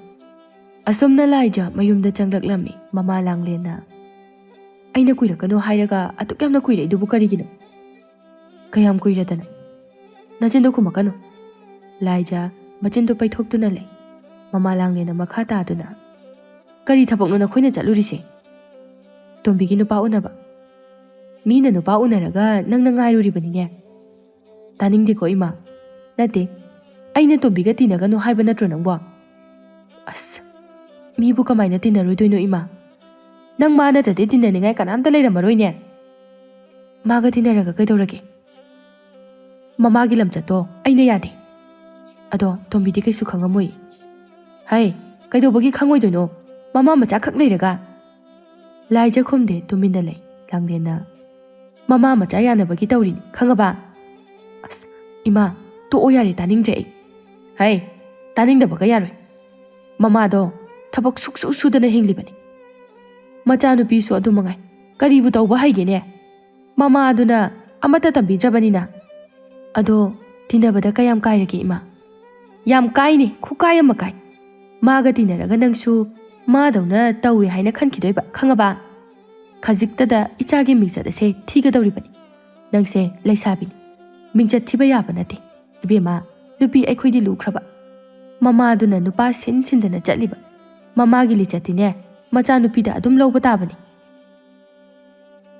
ꯑꯁꯨꯝꯅ ꯂꯥꯏꯖ ꯃꯌꯨꯝꯗ ꯆꯪꯂꯛꯂꯝꯃꯤ꯫ ꯃꯃꯥ ꯂꯥꯡꯂꯦꯟꯅ, "ꯑꯩꯅ ꯀꯨꯏꯔꯛꯀꯅꯨ ꯍꯥꯏꯔꯒ ꯑꯗꯨꯛ ꯌꯥꯝꯅ ꯀꯨꯏꯔꯛꯏꯗꯨꯕꯨ ꯀꯔꯤꯒꯤꯅꯣ?" "ꯀꯌꯥꯝ ꯀꯨꯏꯔꯗꯅ?" "ꯅꯆꯤꯟꯗꯣ ꯈꯨꯝꯃꯛꯀꯅꯨ꯫" ꯂꯥꯏꯖ ꯃꯆꯤꯟꯗꯨ ꯄꯩꯊꯣꯛꯇꯨꯅ ꯂꯩ꯫ ꯃꯃꯥ ꯂꯥꯡꯂꯦꯟꯅ ꯃꯈꯥ ꯇꯥꯗꯨꯅ, "ꯀꯔꯤ ꯊꯕꯛꯅꯣ ꯅꯈꯣꯏꯅ ꯆꯠꯂꯨꯔꯤꯁꯦ?" "ꯇꯣꯝꯕꯤꯒꯤ ꯅꯨꯄꯥ ꯎꯅꯕ꯫" "ꯃꯤꯅ ꯅꯨꯄꯥ ꯎꯅꯔꯒ ꯅꯪꯅ ꯉꯥꯏꯔꯨꯔꯤꯕꯅꯤꯅꯦ?" "ꯇꯥꯅꯤꯡꯗꯦꯀꯣ ꯏꯃꯥ꯫ ꯅꯠꯇꯦ, ꯑꯩꯅ ꯇꯣꯝꯕꯤꯒ ꯇꯤꯟꯅꯒꯅꯨ ꯍꯥꯏꯕ ꯅꯠꯇ꯭ꯔꯣ ꯅꯪꯕꯣ?" "ꯑꯁ, ꯃꯤꯕꯨ ꯀꯃꯥꯏꯅ ꯇꯤꯟꯅꯔꯣꯏꯗꯣꯏꯅꯣ ꯏꯃꯥ? ꯅꯪ ꯃꯥ ꯅꯠꯇ꯭ꯔꯗꯤ ꯇꯤꯟꯅꯅꯤꯡꯉꯥꯏ ꯀꯅꯥꯝꯇ ꯂꯩꯔꯝꯃꯔꯣꯏꯅꯦ꯫ ꯃꯥꯒ ꯇꯤꯟꯅꯔꯒ ꯀꯩꯗꯧꯔꯒꯦ? ꯃꯃꯥꯒꯤ ꯂꯝꯆꯠꯇꯣ ꯑꯩꯅ ꯌꯥꯗꯦ꯫" "ꯑꯗꯣ ꯇꯣꯝꯕꯤꯗꯤ ꯀꯩꯁꯨ ꯈꯪꯉꯝꯃꯣꯏ꯫" "ꯍꯩ, ꯀꯩꯗꯧꯕꯒꯤ ꯈꯪꯉꯣꯏꯗꯣꯏꯅꯣ? ꯃꯃꯥ ꯃꯆꯥ ꯈꯛ ꯂꯩꯔꯒ?" ꯂꯥꯏꯖ ꯈꯨꯝꯗꯦ, ꯇꯨꯃꯤꯟꯅ ꯂꯩ꯫ ꯂꯥꯡꯂꯦꯟꯅ, "ꯃꯃꯥ ꯃꯆꯥ ꯌꯥꯅꯕꯒꯤ ꯇꯧꯔꯤꯅꯤ, ꯈꯪꯉꯕ?" "ꯑꯁ, ꯏꯃꯥ, ꯇꯣꯛꯑꯣ ꯌꯥꯔꯦ, ꯇꯥꯅꯤꯡꯗ꯭ꯔꯦ ꯑꯩ꯫ ꯍꯩ, ꯇꯥꯅꯤꯡꯗꯕꯒ ꯌꯥꯔꯣꯏ꯫ ꯃꯃꯥꯗꯣ ꯊꯕꯛ ꯁꯨꯛꯁꯨ ꯁꯨꯗꯅ ꯍꯤꯡꯂꯤꯕꯅꯤ꯫ ꯃꯆꯥꯅꯨꯄꯤꯁꯨ ꯑꯗꯨ ꯃꯉꯥꯏ꯫ ꯀꯔꯤꯕꯨ ꯇꯧꯕ ꯍꯩꯒꯦꯅꯦ? ꯃꯃꯥꯗꯨꯅ ꯑꯃꯠꯇ ꯇꯝꯕꯤꯗ꯭ꯔꯕꯅꯤꯅ꯫ ꯑꯗꯣ ꯇꯤꯟꯅꯕꯗ ꯀꯌꯥꯝ ꯀꯥꯏꯔꯒꯦ, ꯏꯃꯥ?" "ꯌꯥꯝ ꯀꯥꯏꯅꯦ, ꯈꯨꯀꯥꯏ ꯑꯃ ꯀꯥꯏ꯫ ꯃꯥꯒ ꯇꯤꯟꯅꯔꯒ ꯅꯪꯁꯨ ꯃꯥꯗꯧꯅ ꯇꯧꯏ ꯍꯥꯏꯅ ꯈꯟꯈꯤꯗꯣꯏꯕ, ꯈꯪꯉꯕ? ꯈꯖꯤꯛꯇꯗ ꯏꯆꯥꯒꯤ ꯃꯤꯡꯆꯠ ꯑꯁꯦ ꯊꯤꯒꯗꯧꯔꯤꯕꯅꯤ꯫ ꯅꯪꯁꯦ ꯂꯩꯁꯥꯕꯤꯅꯤ, ꯃꯤꯡꯆꯠ ꯊꯤꯕ ꯌꯥꯕ ꯅꯠꯇꯦ꯫ ꯏꯕꯦꯝꯃ, ꯅꯨꯄꯤ ꯑꯩꯈꯣꯏꯗꯤ ꯂꯨꯈ꯭ꯔꯕ꯫ ꯃꯃꯥꯗꯨꯅ ꯅꯨꯄꯥ ꯁꯤꯟ ꯁꯤꯟꯗꯅ ꯆꯠꯂꯤꯕ꯫ ꯃꯃꯥꯒꯤ ꯂꯤꯆꯠꯇꯤꯅꯦ, ꯃꯆꯥꯅꯨꯄꯤꯗ ꯑꯗꯨꯝ ꯂꯧꯕ ꯇꯥꯕꯅꯤ꯫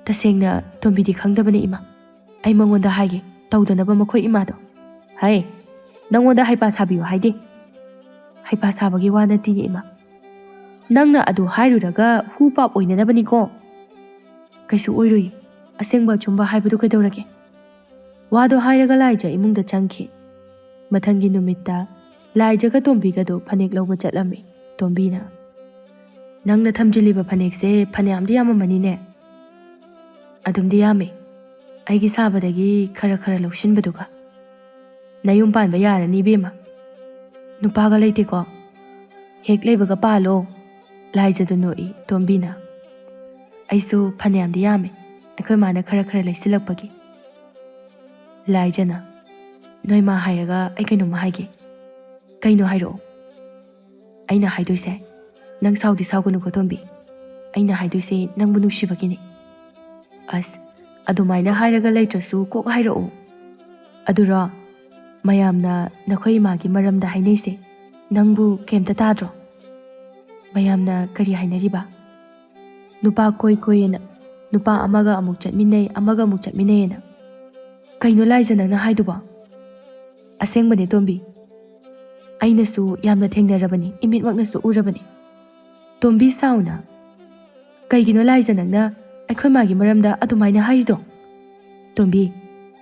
ꯇꯁꯦꯡꯅ ꯇꯣꯝꯕꯤꯗꯤ ꯈꯪꯗꯕꯅꯦ, ꯏꯃꯥ꯫ ꯑꯩ ꯃꯉꯣꯟꯗ ꯍꯥꯏꯒꯦ, ꯇꯧꯗꯅꯕ ꯃꯈꯣꯏ ꯏꯃꯥꯗꯣ꯫ ꯍꯥꯏ, ꯅꯪꯉꯣꯟꯗ ꯍꯩꯄꯥ ꯁꯥꯕꯤꯌꯨ ꯍꯥꯏꯗꯦ꯫ ꯍꯩꯄꯥ ꯁꯥꯕꯒꯤ ꯋꯥ ꯅꯠꯇꯤꯌꯦ, ꯏꯃꯥ꯫ ꯅꯪꯅ ꯑꯗꯨ ꯍꯥꯏꯔꯨꯔꯒ ꯍꯨ ꯄꯥꯞ ꯑꯣꯏꯅꯅꯕꯅꯤꯀꯣ꯫ ꯀꯩꯁꯨ ꯑꯣꯏꯔꯣꯏ꯫ ꯑꯁꯦꯡꯕ ꯑꯆꯨꯝꯕ ꯍꯥꯏꯕꯗꯨ ꯀꯩꯗꯧꯔꯒꯦ?" ꯋꯥꯗꯣ ꯍꯥꯏꯔꯒ ꯂꯥꯏꯖ ꯏꯃꯨꯡꯗ ꯆꯪꯈꯤ꯫ ꯃꯊꯪꯒꯤ ꯅꯨꯃꯤꯠꯇ ꯂꯥꯏꯖꯒ ꯇꯣꯝꯕꯤꯒꯗꯨ ꯐꯅꯦꯛ ꯂꯧꯕ ꯆꯠꯂꯝꯃꯤ꯫ ꯇꯣꯝꯕꯤꯅ, "ꯅꯪꯅ ꯊꯝꯖꯤꯜꯂꯤꯕ ꯐꯅꯦꯛꯁꯦ ꯐꯅꯌꯥꯝꯗꯤ ꯌꯥꯝꯃꯝꯃꯅꯤꯅꯦ?" "ꯑꯗꯨꯝꯗꯤ ꯌꯥꯝꯃꯦ, ꯑꯩꯒꯤ ꯁꯥꯕꯗꯒꯤ ꯈꯔ ꯈꯔ ꯂꯧꯁꯤꯟꯕꯗꯨꯒ꯫ ꯅꯌꯨꯝ ꯄꯥꯟꯕ ꯌꯥꯔꯅꯤ, ꯏꯕꯦꯝꯃ꯫ ꯅꯨꯄꯥꯒ ꯂꯩꯇꯦꯀꯣ? ꯍꯦꯛ ꯂꯩꯕꯒ ꯄꯥꯜꯂꯣ꯫" ꯂꯥꯏꯖꯗꯨ ꯅꯣꯛꯏ꯫ ꯇꯣꯝꯕꯤꯅ, "ꯑꯩꯁꯨ ꯐꯅꯌꯥꯝꯗꯤ ꯌꯥꯝꯃꯦ, ꯑꯩꯈꯣꯏ ꯃꯥꯅ ꯈꯔ ꯈꯔ ꯂꯩꯁꯤꯜꯂꯛꯄꯒꯤ꯫" ꯂꯥꯏꯖꯅ, "ꯅꯣꯏ ꯃꯥ ꯍꯥꯏꯔꯒ ꯑꯩ ꯀꯩꯅꯣꯝꯃ ꯍꯥꯏꯒꯦ꯫" "ꯀꯩꯅꯣ? ꯍꯥꯏꯔꯛꯑꯣ꯫" "ꯑꯩꯅ ꯍꯥꯏꯗꯣꯏꯁꯦ, ꯅꯪ ꯁꯥꯎꯗꯤ ꯁꯥꯎꯒꯅꯨꯀꯣ, ꯇꯣꯝꯕꯤ꯫ ꯑꯩꯅ ꯍꯥꯏꯗꯣꯏꯁꯦ ꯅꯪꯕꯨ ꯅꯨꯡꯁꯤꯕꯒꯤꯅꯤ꯫" "ꯑꯁ, ꯑꯗꯨꯃꯥꯏꯅ ꯍꯥꯏꯔꯒ ꯂꯩꯇ꯭ꯔꯁꯨ ꯀꯣꯛ ꯍꯥꯏꯔꯛꯑꯣ꯫" "ꯑꯗꯨꯔꯣ, ꯃꯌꯥꯝꯅ ꯅꯈꯣꯏ ꯏꯃꯥꯒꯤ ꯃꯔꯝꯗ ꯍꯥꯏꯅꯩꯁꯦ, ꯅꯪꯕꯨ ꯀꯩꯝꯇ ꯇꯥꯗ꯭ꯔꯣ? ꯃꯌꯥꯝꯅ ꯀꯔꯤ ꯍꯥꯏꯅꯔꯤꯕ? ꯅꯨꯄꯥ ꯀꯣꯏ ꯀꯣꯏꯌꯦꯅ, ꯅꯨꯄꯥ ꯑꯃꯒ ꯑꯃꯨꯛ ꯆꯠꯃꯤꯟꯅꯩ, ꯑꯃꯒ ꯑꯃꯨꯛ ꯆꯠꯃꯤꯟꯅꯩꯌꯦꯅ꯫ ꯀꯩꯅꯣ ꯂꯥꯏꯖ ꯅꯪꯅ ꯍꯥꯏꯗꯨꯕꯣ?" "ꯑꯁꯦꯡꯕꯅꯦ, ꯇꯣꯝꯕꯤ꯫ ꯑꯩꯅꯁꯨ ꯌꯥꯝꯅ ꯊꯦꯡꯅꯔꯕꯅꯤ, ꯏꯃꯤꯠꯃꯛꯅꯁꯨ ꯎꯔꯕꯅꯤ꯫" ꯇꯣꯝꯕꯤ ꯁꯥꯎꯅ, "ꯀꯩꯒꯤꯅꯣ ꯂꯥꯏꯖ ꯅꯪꯅ ꯑꯩꯈꯣꯏ ꯃꯥꯒꯤ ꯃꯔꯝꯗ ꯑꯗꯨꯃꯥꯏꯅ ꯍꯥꯏꯔꯤꯗꯣ? ꯇꯣꯝꯕꯤ,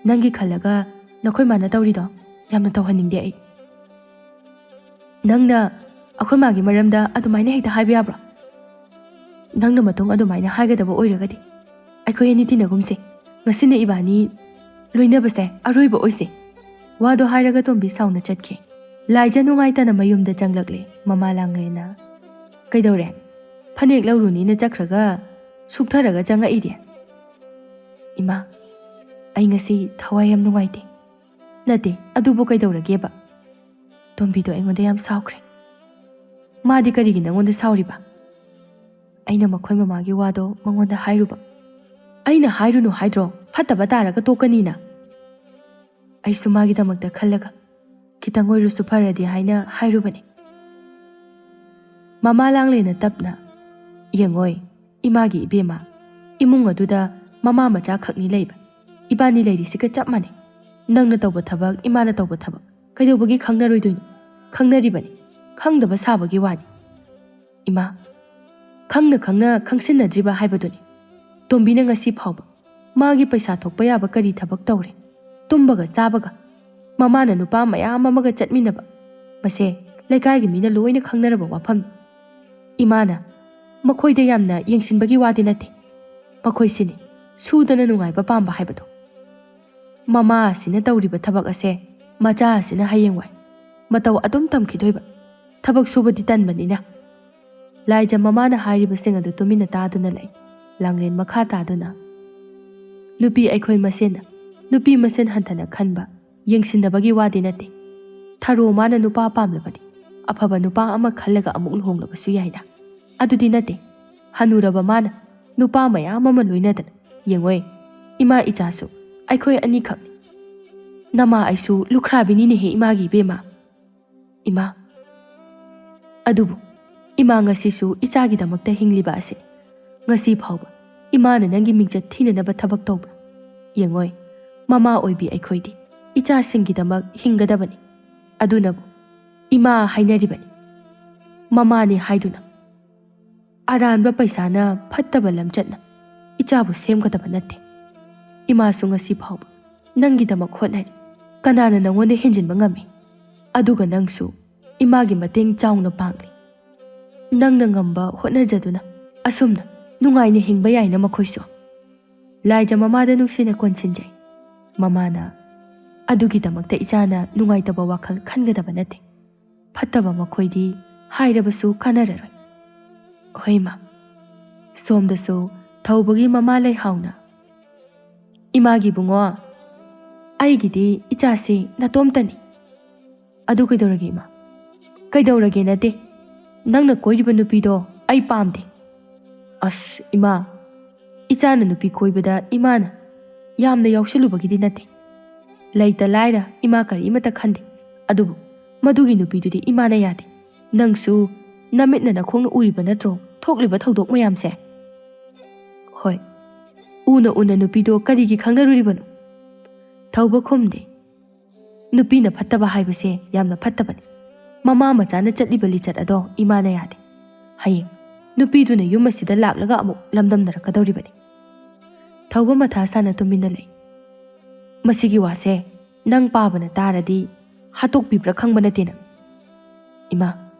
ꯅꯪꯒꯤ ꯈꯜꯂꯒ ꯅꯈꯣꯏ ꯃꯥꯅ ꯇꯧꯔꯤꯗꯣ ꯌꯥꯝꯅ ꯇꯧꯍꯟꯅꯤꯡꯗꯦ ꯑꯩ꯫ ꯅꯪꯅ ꯑꯩꯈꯣꯏ ꯃꯥꯒꯤ ꯃꯔꯝꯗ ꯑꯗꯨꯃꯥꯏꯅ ꯍꯦꯛꯇ ꯍꯥꯏꯕ ꯌꯥꯕ꯭ꯔꯣ? ꯅꯪꯅ ꯃꯇꯨꯡ ꯑꯗꯨꯃꯥꯏꯅ ꯍꯥꯏꯒꯗꯕ ꯑꯣꯏꯔꯒꯗꯤ ꯑꯩꯈꯣꯏ ꯑꯅꯤ ꯇꯤꯟꯅꯒꯨꯝꯁꯦ꯫ ꯉꯁꯤꯅ ꯏꯕꯥꯅꯤ ꯂꯣꯏꯅꯕꯁꯦ ꯑꯔꯣꯏꯕ ꯑꯣꯏꯁꯦ꯫ ꯋꯥꯗꯣ ꯍꯥꯏꯔꯒ ꯇꯣꯝꯕꯤ ꯁꯥꯎꯅ ꯆꯠꯈꯤ꯫ ꯂꯥꯏꯖ ꯅꯨꯡꯉꯥꯏꯇꯅ ꯃꯌꯨꯝꯗ ꯆꯪꯂꯛꯂꯦ꯫ ꯃꯃꯥ ꯂꯥꯡꯂꯦꯅ, "ꯀꯩꯗꯧꯔꯦ? ꯐꯅꯦꯛ ꯂꯧꯔꯨꯅꯤꯅ ꯆꯠꯈ꯭ꯔꯒ ꯁꯨꯛꯊꯔꯒ ꯆꯪꯉꯛꯏꯗꯤ?" "ꯏꯃꯥ, ꯑꯩ ꯉꯁꯤ ꯊꯋꯥꯏ ꯌꯥꯝ ꯅꯨꯡꯉꯥꯏꯇꯦ꯫" "ꯅꯠꯇꯦ, ꯑꯗꯨꯕꯨ ꯀꯩꯗꯧꯔꯒꯦꯕ?" "ꯇꯣꯝꯕꯤꯗꯣ ꯑꯩꯉꯣꯟꯗ ꯌꯥꯝ ꯁꯥꯎꯈ꯭ꯔꯦ꯫ ꯃꯥꯗꯤ ꯀꯔꯤꯒꯤ ꯅꯪꯉꯣꯟꯗ ꯁꯥꯎꯔꯤꯕ?" "ꯑꯩꯅ ꯃꯈꯣꯏ ꯃꯃꯥꯒꯤ ꯋꯥꯗꯣ ꯃꯉꯣꯟꯗ ꯍꯥꯏꯔꯨꯕ꯫" "ꯑꯩꯅ ꯍꯥꯏꯔꯨꯅꯨ ꯍꯥꯏꯗ꯭ꯔꯣ? ꯐꯠꯇꯕ ꯇꯥꯔꯒ ꯇꯣꯛꯀꯅꯤꯅ꯫" "ꯑꯩꯁꯨ ꯃꯥꯒꯤꯗꯃꯛꯇ ꯈꯜꯂꯒ ꯈꯤꯇꯪ ꯑꯣꯏꯔꯁꯨ ꯐꯔꯗꯤ ꯍꯥꯏꯅ ꯍꯥꯏꯔꯨꯕꯅꯤ꯫" ꯃꯃꯥ ꯂꯥꯡꯂꯦꯅ ꯇꯞꯅ, "ꯌꯦꯡꯉꯣꯏ, ꯏꯃꯥꯒꯤ ꯏꯕꯦꯝꯃ, ꯏꯃꯨꯡ ꯑꯗꯨꯗ ꯃꯃꯥ ꯃꯆꯥ ꯈꯛꯅꯤ ꯂꯩꯕ꯫ ꯏꯕꯥꯅꯤ ꯂꯩꯔꯤꯁꯤꯒ ꯆꯞ ꯃꯥꯟꯅꯩ꯫ ꯅꯪꯅ ꯇꯧꯕ ꯊꯕꯛ, ꯏꯃꯥꯅ ꯇꯧꯕ ꯊꯕꯛ ꯀꯩꯗꯧꯕꯒꯤ ꯈꯪꯅꯔꯣꯏꯗꯣꯏꯅꯣ? ꯈꯪꯅꯔꯤꯕꯅꯤ꯫ ꯈꯪꯗꯕ ꯁꯥꯕꯒꯤ ꯋꯥꯅꯤ꯫" "ꯏꯃꯥ, ꯈꯪꯅ ꯈꯪꯅ ꯈꯪꯁꯤꯟꯅꯗ꯭ꯔꯤꯕ ꯍꯥꯏꯕꯗꯨꯅꯤ꯫ ꯇꯣꯝꯕꯤꯅ ꯉꯁꯤ ꯐꯥꯎꯕ ꯃꯥꯒꯤ ꯄꯩꯁꯥ ꯊꯣꯛꯄ ꯌꯥꯕ ꯀꯔꯤ ꯊꯕꯛ ꯇꯧꯔꯦ? ꯇꯨꯝꯕꯒ ꯆꯥꯕꯒ꯫ ꯃꯃꯥꯅ ꯅꯨꯄꯥ ꯃꯌꯥꯝ ꯑꯃꯒ ꯆꯠꯃꯤꯟꯅꯕ꯫ ꯃꯁꯦ ꯂꯩꯀꯥꯏꯒꯤ ꯃꯤꯅ ꯂꯣꯏꯅ ꯈꯪꯅꯔꯕ ꯋꯥꯐꯝꯅꯤ꯫ ꯏꯃꯥꯅ ꯃꯈꯣꯏꯗ ꯌꯥꯝꯅ ꯌꯦꯡꯁꯤꯟꯕꯒꯤ ꯋꯥꯗꯤ ꯅꯠꯇꯦ꯫ ꯃꯈꯣꯏꯁꯤꯅꯤ ꯁꯨꯗꯅ ꯅꯨꯡꯉꯥꯏꯕ ꯄꯥꯝꯕ ꯍꯥꯏꯕꯗꯣ꯫ ꯃꯃꯥ ꯑꯁꯤꯅ ꯇꯧꯔꯤꯕ ꯊꯕꯛ ꯑꯁꯦ ꯃꯆꯥ ꯑꯁꯤꯅ ꯍꯌꯦꯡꯋꯥꯏ ꯃꯇꯧ ꯑꯗꯨꯝ ꯇꯝꯈꯤꯗꯣꯏꯕ꯫ ꯊꯕꯛ ꯁꯨꯕꯗꯤ ꯇꯟꯕꯅꯤꯅ꯫" ꯂꯥꯏꯖ ꯃꯃꯥꯅ ꯍꯥꯏꯔꯤꯕꯁꯤꯡ ꯑꯗꯨ ꯇꯨꯃꯤꯟꯅ ꯇꯥꯗꯨꯅ ꯂꯩ꯫ ꯂꯥꯡꯂꯦꯟ ꯃꯈꯥ ꯇꯥꯗꯨꯅ, "ꯅꯨꯄꯤ ꯑꯩꯈꯣꯏ ꯃꯁꯦꯟꯅ ꯅꯨꯄꯤ ꯃꯁꯦꯟ ꯍꯟꯊꯅ ꯈꯟꯕ, ꯌꯦꯡꯁꯤꯟꯅꯕꯒꯤ ꯋꯥꯗꯤ ꯅꯠꯇꯦ꯫ ꯊꯔꯣ ꯃꯥꯅ ꯅꯨꯄꯥ ꯄꯥꯝꯂꯕꯗꯤ ꯑꯐꯕ ꯅꯨꯄꯥ ꯑꯃ ꯈꯜꯂꯒ ꯑꯃꯨꯛ ꯂꯨꯍꯣꯡꯂꯕꯁꯨ ꯌꯥꯏꯅ꯫ ꯑꯗꯨꯗꯤ ꯅꯠꯇꯦ, ꯍꯅꯨꯔꯕ ꯃꯥꯅ ꯅꯨꯄꯥ ꯃꯌꯥꯝ ꯑꯃ ꯂꯣꯏꯅꯗꯅ꯫ ꯌꯦꯡꯉꯣꯏ, ꯏꯃꯥ ꯏꯆꯥꯁꯨ ꯑꯩꯈꯣꯏ ꯑꯅꯤꯈꯛꯅꯤ꯫ ꯅꯃꯥ ꯑꯩꯁꯨ ꯂꯨꯈ꯭ꯔꯥꯕꯤꯅꯤꯅꯦꯍꯦ ꯏꯃꯥꯒꯤ ꯏꯕꯦꯝꯃ꯫" "ꯏꯃꯥ, ꯑꯗꯨꯕꯨ ꯏꯃꯥ ꯉꯁꯤꯁꯨ ꯏꯆꯥꯒꯤꯗꯃꯛꯇ ꯍꯤꯡꯂꯤꯕ ꯑꯁꯤꯅꯤ꯫ ꯉꯁꯤ ꯐꯥꯎꯕ ꯏꯃꯥꯅ ꯅꯪꯒꯤ ꯃꯤꯡꯆꯠ ꯊꯤꯅꯅꯕ ꯊꯕꯛ ꯇꯧꯕ꯭ꯔꯥ? ꯌꯦꯡꯉꯣꯏ, ꯃꯃꯥ ꯑꯣꯏꯕꯤ ꯑꯩꯈꯣꯏꯗꯤ ꯏꯆꯥꯁꯤꯡꯒꯤꯗꯃꯛ ꯍꯤꯡꯒꯗꯕꯅꯤ꯫ ꯑꯗꯨꯅꯕꯨ ꯏꯃꯥ ꯍꯥꯏꯅꯔꯤꯕꯅꯤ꯫ ꯃꯃꯥꯅꯤ ꯍꯥꯏꯗꯨꯅ ꯑꯔꯥꯟꯕ ꯄꯩꯁꯥꯅ, ꯐꯠꯇꯕ ꯂꯝꯆꯠꯅ ꯏꯆꯥꯕꯨ ꯁꯦꯝꯒꯗꯕ ꯅꯠꯇꯦ꯫ ꯏꯃꯥꯁꯨ ꯉꯁꯤ ꯐꯥꯎꯕ ꯅꯪꯒꯤꯗꯃꯛ ꯍꯣꯠꯅꯔꯤ꯫ ꯀꯅꯥꯅ ꯅꯪꯉꯣꯟꯗ ꯍꯦꯟꯖꯤꯟꯕ ꯉꯝꯃꯤ? ꯑꯗꯨꯒ ꯅꯪꯁꯨ ꯏꯃꯥꯒꯤ ꯃꯇꯦꯡ ꯆꯥꯎꯅ ꯄꯥꯡꯂꯤ꯫ ꯅꯪꯅ ꯉꯝꯕ ꯍꯣꯠꯅꯖꯗꯨꯅ ꯑꯁꯨꯝꯅ ꯅꯨꯡꯉꯥꯏꯅ ꯍꯤꯡꯕ ꯌꯥꯏꯅ ꯃꯈꯣꯏꯁꯨ꯫ ꯂꯥꯏꯖ ꯃꯃꯥꯗ ꯅꯨꯡꯁꯤꯅ ꯀꯣꯟꯁꯤꯟꯖꯩ꯫ ꯃꯃꯥꯅ, "ꯑꯗꯨꯒꯤꯗꯃꯛꯇ ꯏꯆꯥꯅ ꯅꯨꯡꯉꯥꯏꯇꯕ ꯋꯥꯈꯜ ꯈꯟꯒꯗꯕ ꯅꯠꯇꯦ꯫ ꯐꯠꯇꯕ ꯃꯈꯣꯏꯗꯤ ꯍꯥꯏꯔꯕꯁꯨ ꯀꯥꯟꯅꯔꯔꯣꯏ꯫" ꯍꯣꯏ ꯏꯃꯥ꯫ ꯁꯣꯝꯗꯁꯨ ꯊꯧꯕꯒꯤ ꯃꯃꯥ ꯂꯩꯍꯥꯎꯅ, "ꯏꯃꯥꯒꯤ ꯏꯕꯨꯡꯉꯣ, ꯑꯩꯒꯤꯗꯤ ꯏꯆꯥꯁꯤ ꯅꯇꯣꯝꯇꯅꯤ꯫" "ꯑꯗꯨ ꯀꯩꯗꯧꯔꯒꯦ ꯏꯃꯥ?" "ꯀꯩꯗꯧꯔꯒꯦ ꯅꯠꯇꯦ, ꯅꯪꯅ ꯀꯣꯏꯔꯤꯕ ꯅꯨꯄꯤꯗꯣ ꯑꯩ ꯄꯥꯝꯗꯦ꯫" "ꯑꯁ ꯏꯃꯥ, ꯏꯆꯥꯅ ꯅꯨꯄꯤ ꯀꯣꯏꯕꯗ ꯏꯃꯥꯅ ꯌꯥꯝꯅ ꯌꯥꯎꯁꯤꯜꯂꯨꯕꯒꯤꯗꯤ ꯅꯠꯇꯦ꯫ ꯂꯩꯇ ꯂꯥꯏꯔ ꯏꯃꯥ ꯀꯔꯤꯃꯠꯇ ꯈꯟꯗꯦ꯫ ꯑꯗꯨꯕꯨ ꯃꯗꯨꯒꯤ ꯅꯨꯄꯤꯗꯨꯗꯤ ꯏꯃꯥꯅ ꯌꯥꯗꯦ꯫ ꯅꯪꯁꯨ ꯅꯃꯤꯠꯅ ꯅꯈꯣꯡꯅ ꯎꯔꯤꯕ ꯅꯠꯇ꯭ꯔꯣ ꯊꯣꯛꯂꯤꯕ ꯊꯧꯗꯣꯛ ꯃꯌꯥꯝꯁꯦ?" "ꯍꯣꯏ, ꯎꯅ ꯎꯅ ꯅꯨꯄꯤꯗꯣ ꯀꯔꯤꯒꯤ ꯈꯪꯅꯔꯨꯔꯤꯕꯅꯣ?" ꯊꯧꯕ ꯈꯨꯝꯗꯦ꯫ "ꯅꯨꯄꯤꯅ ꯐꯠꯇꯕ ꯍꯥꯏꯕꯁꯦ ꯌꯥꯝꯅ ꯐꯠꯇꯕꯅꯤ꯫ ꯃꯃꯥ ꯃꯆꯥꯅ ꯆꯠꯂꯤꯕ ꯂꯤꯆꯠ ꯑꯗꯣ ꯏꯃꯥꯅ ꯌꯥꯗꯦ꯫ ꯍꯌꯦꯡ ꯅꯨꯄꯤꯗꯨꯅ ꯌꯨꯝ ꯑꯁꯤꯗ ꯂꯥꯛꯂꯒ ꯑꯃꯨꯛ ꯂꯝꯗꯝꯅꯔꯛꯀꯗꯧꯔꯤꯕꯅꯤ꯫" ꯊꯧꯕ ꯃꯊꯥ ꯁꯥꯅ ꯇꯨꯃꯤꯟꯅ ꯂꯩ꯫ "ꯃꯁꯤꯒꯤ ꯋꯥꯁꯦ ꯅꯪ ꯄꯥꯕꯅ ꯇꯥꯔꯗꯤ ꯍꯥꯠꯇꯣꯛꯄꯤꯕ꯭ꯔꯥ ꯈꯪꯕ ꯅꯠꯇꯦ ꯅꯪ꯫" "ꯏꯃꯥ,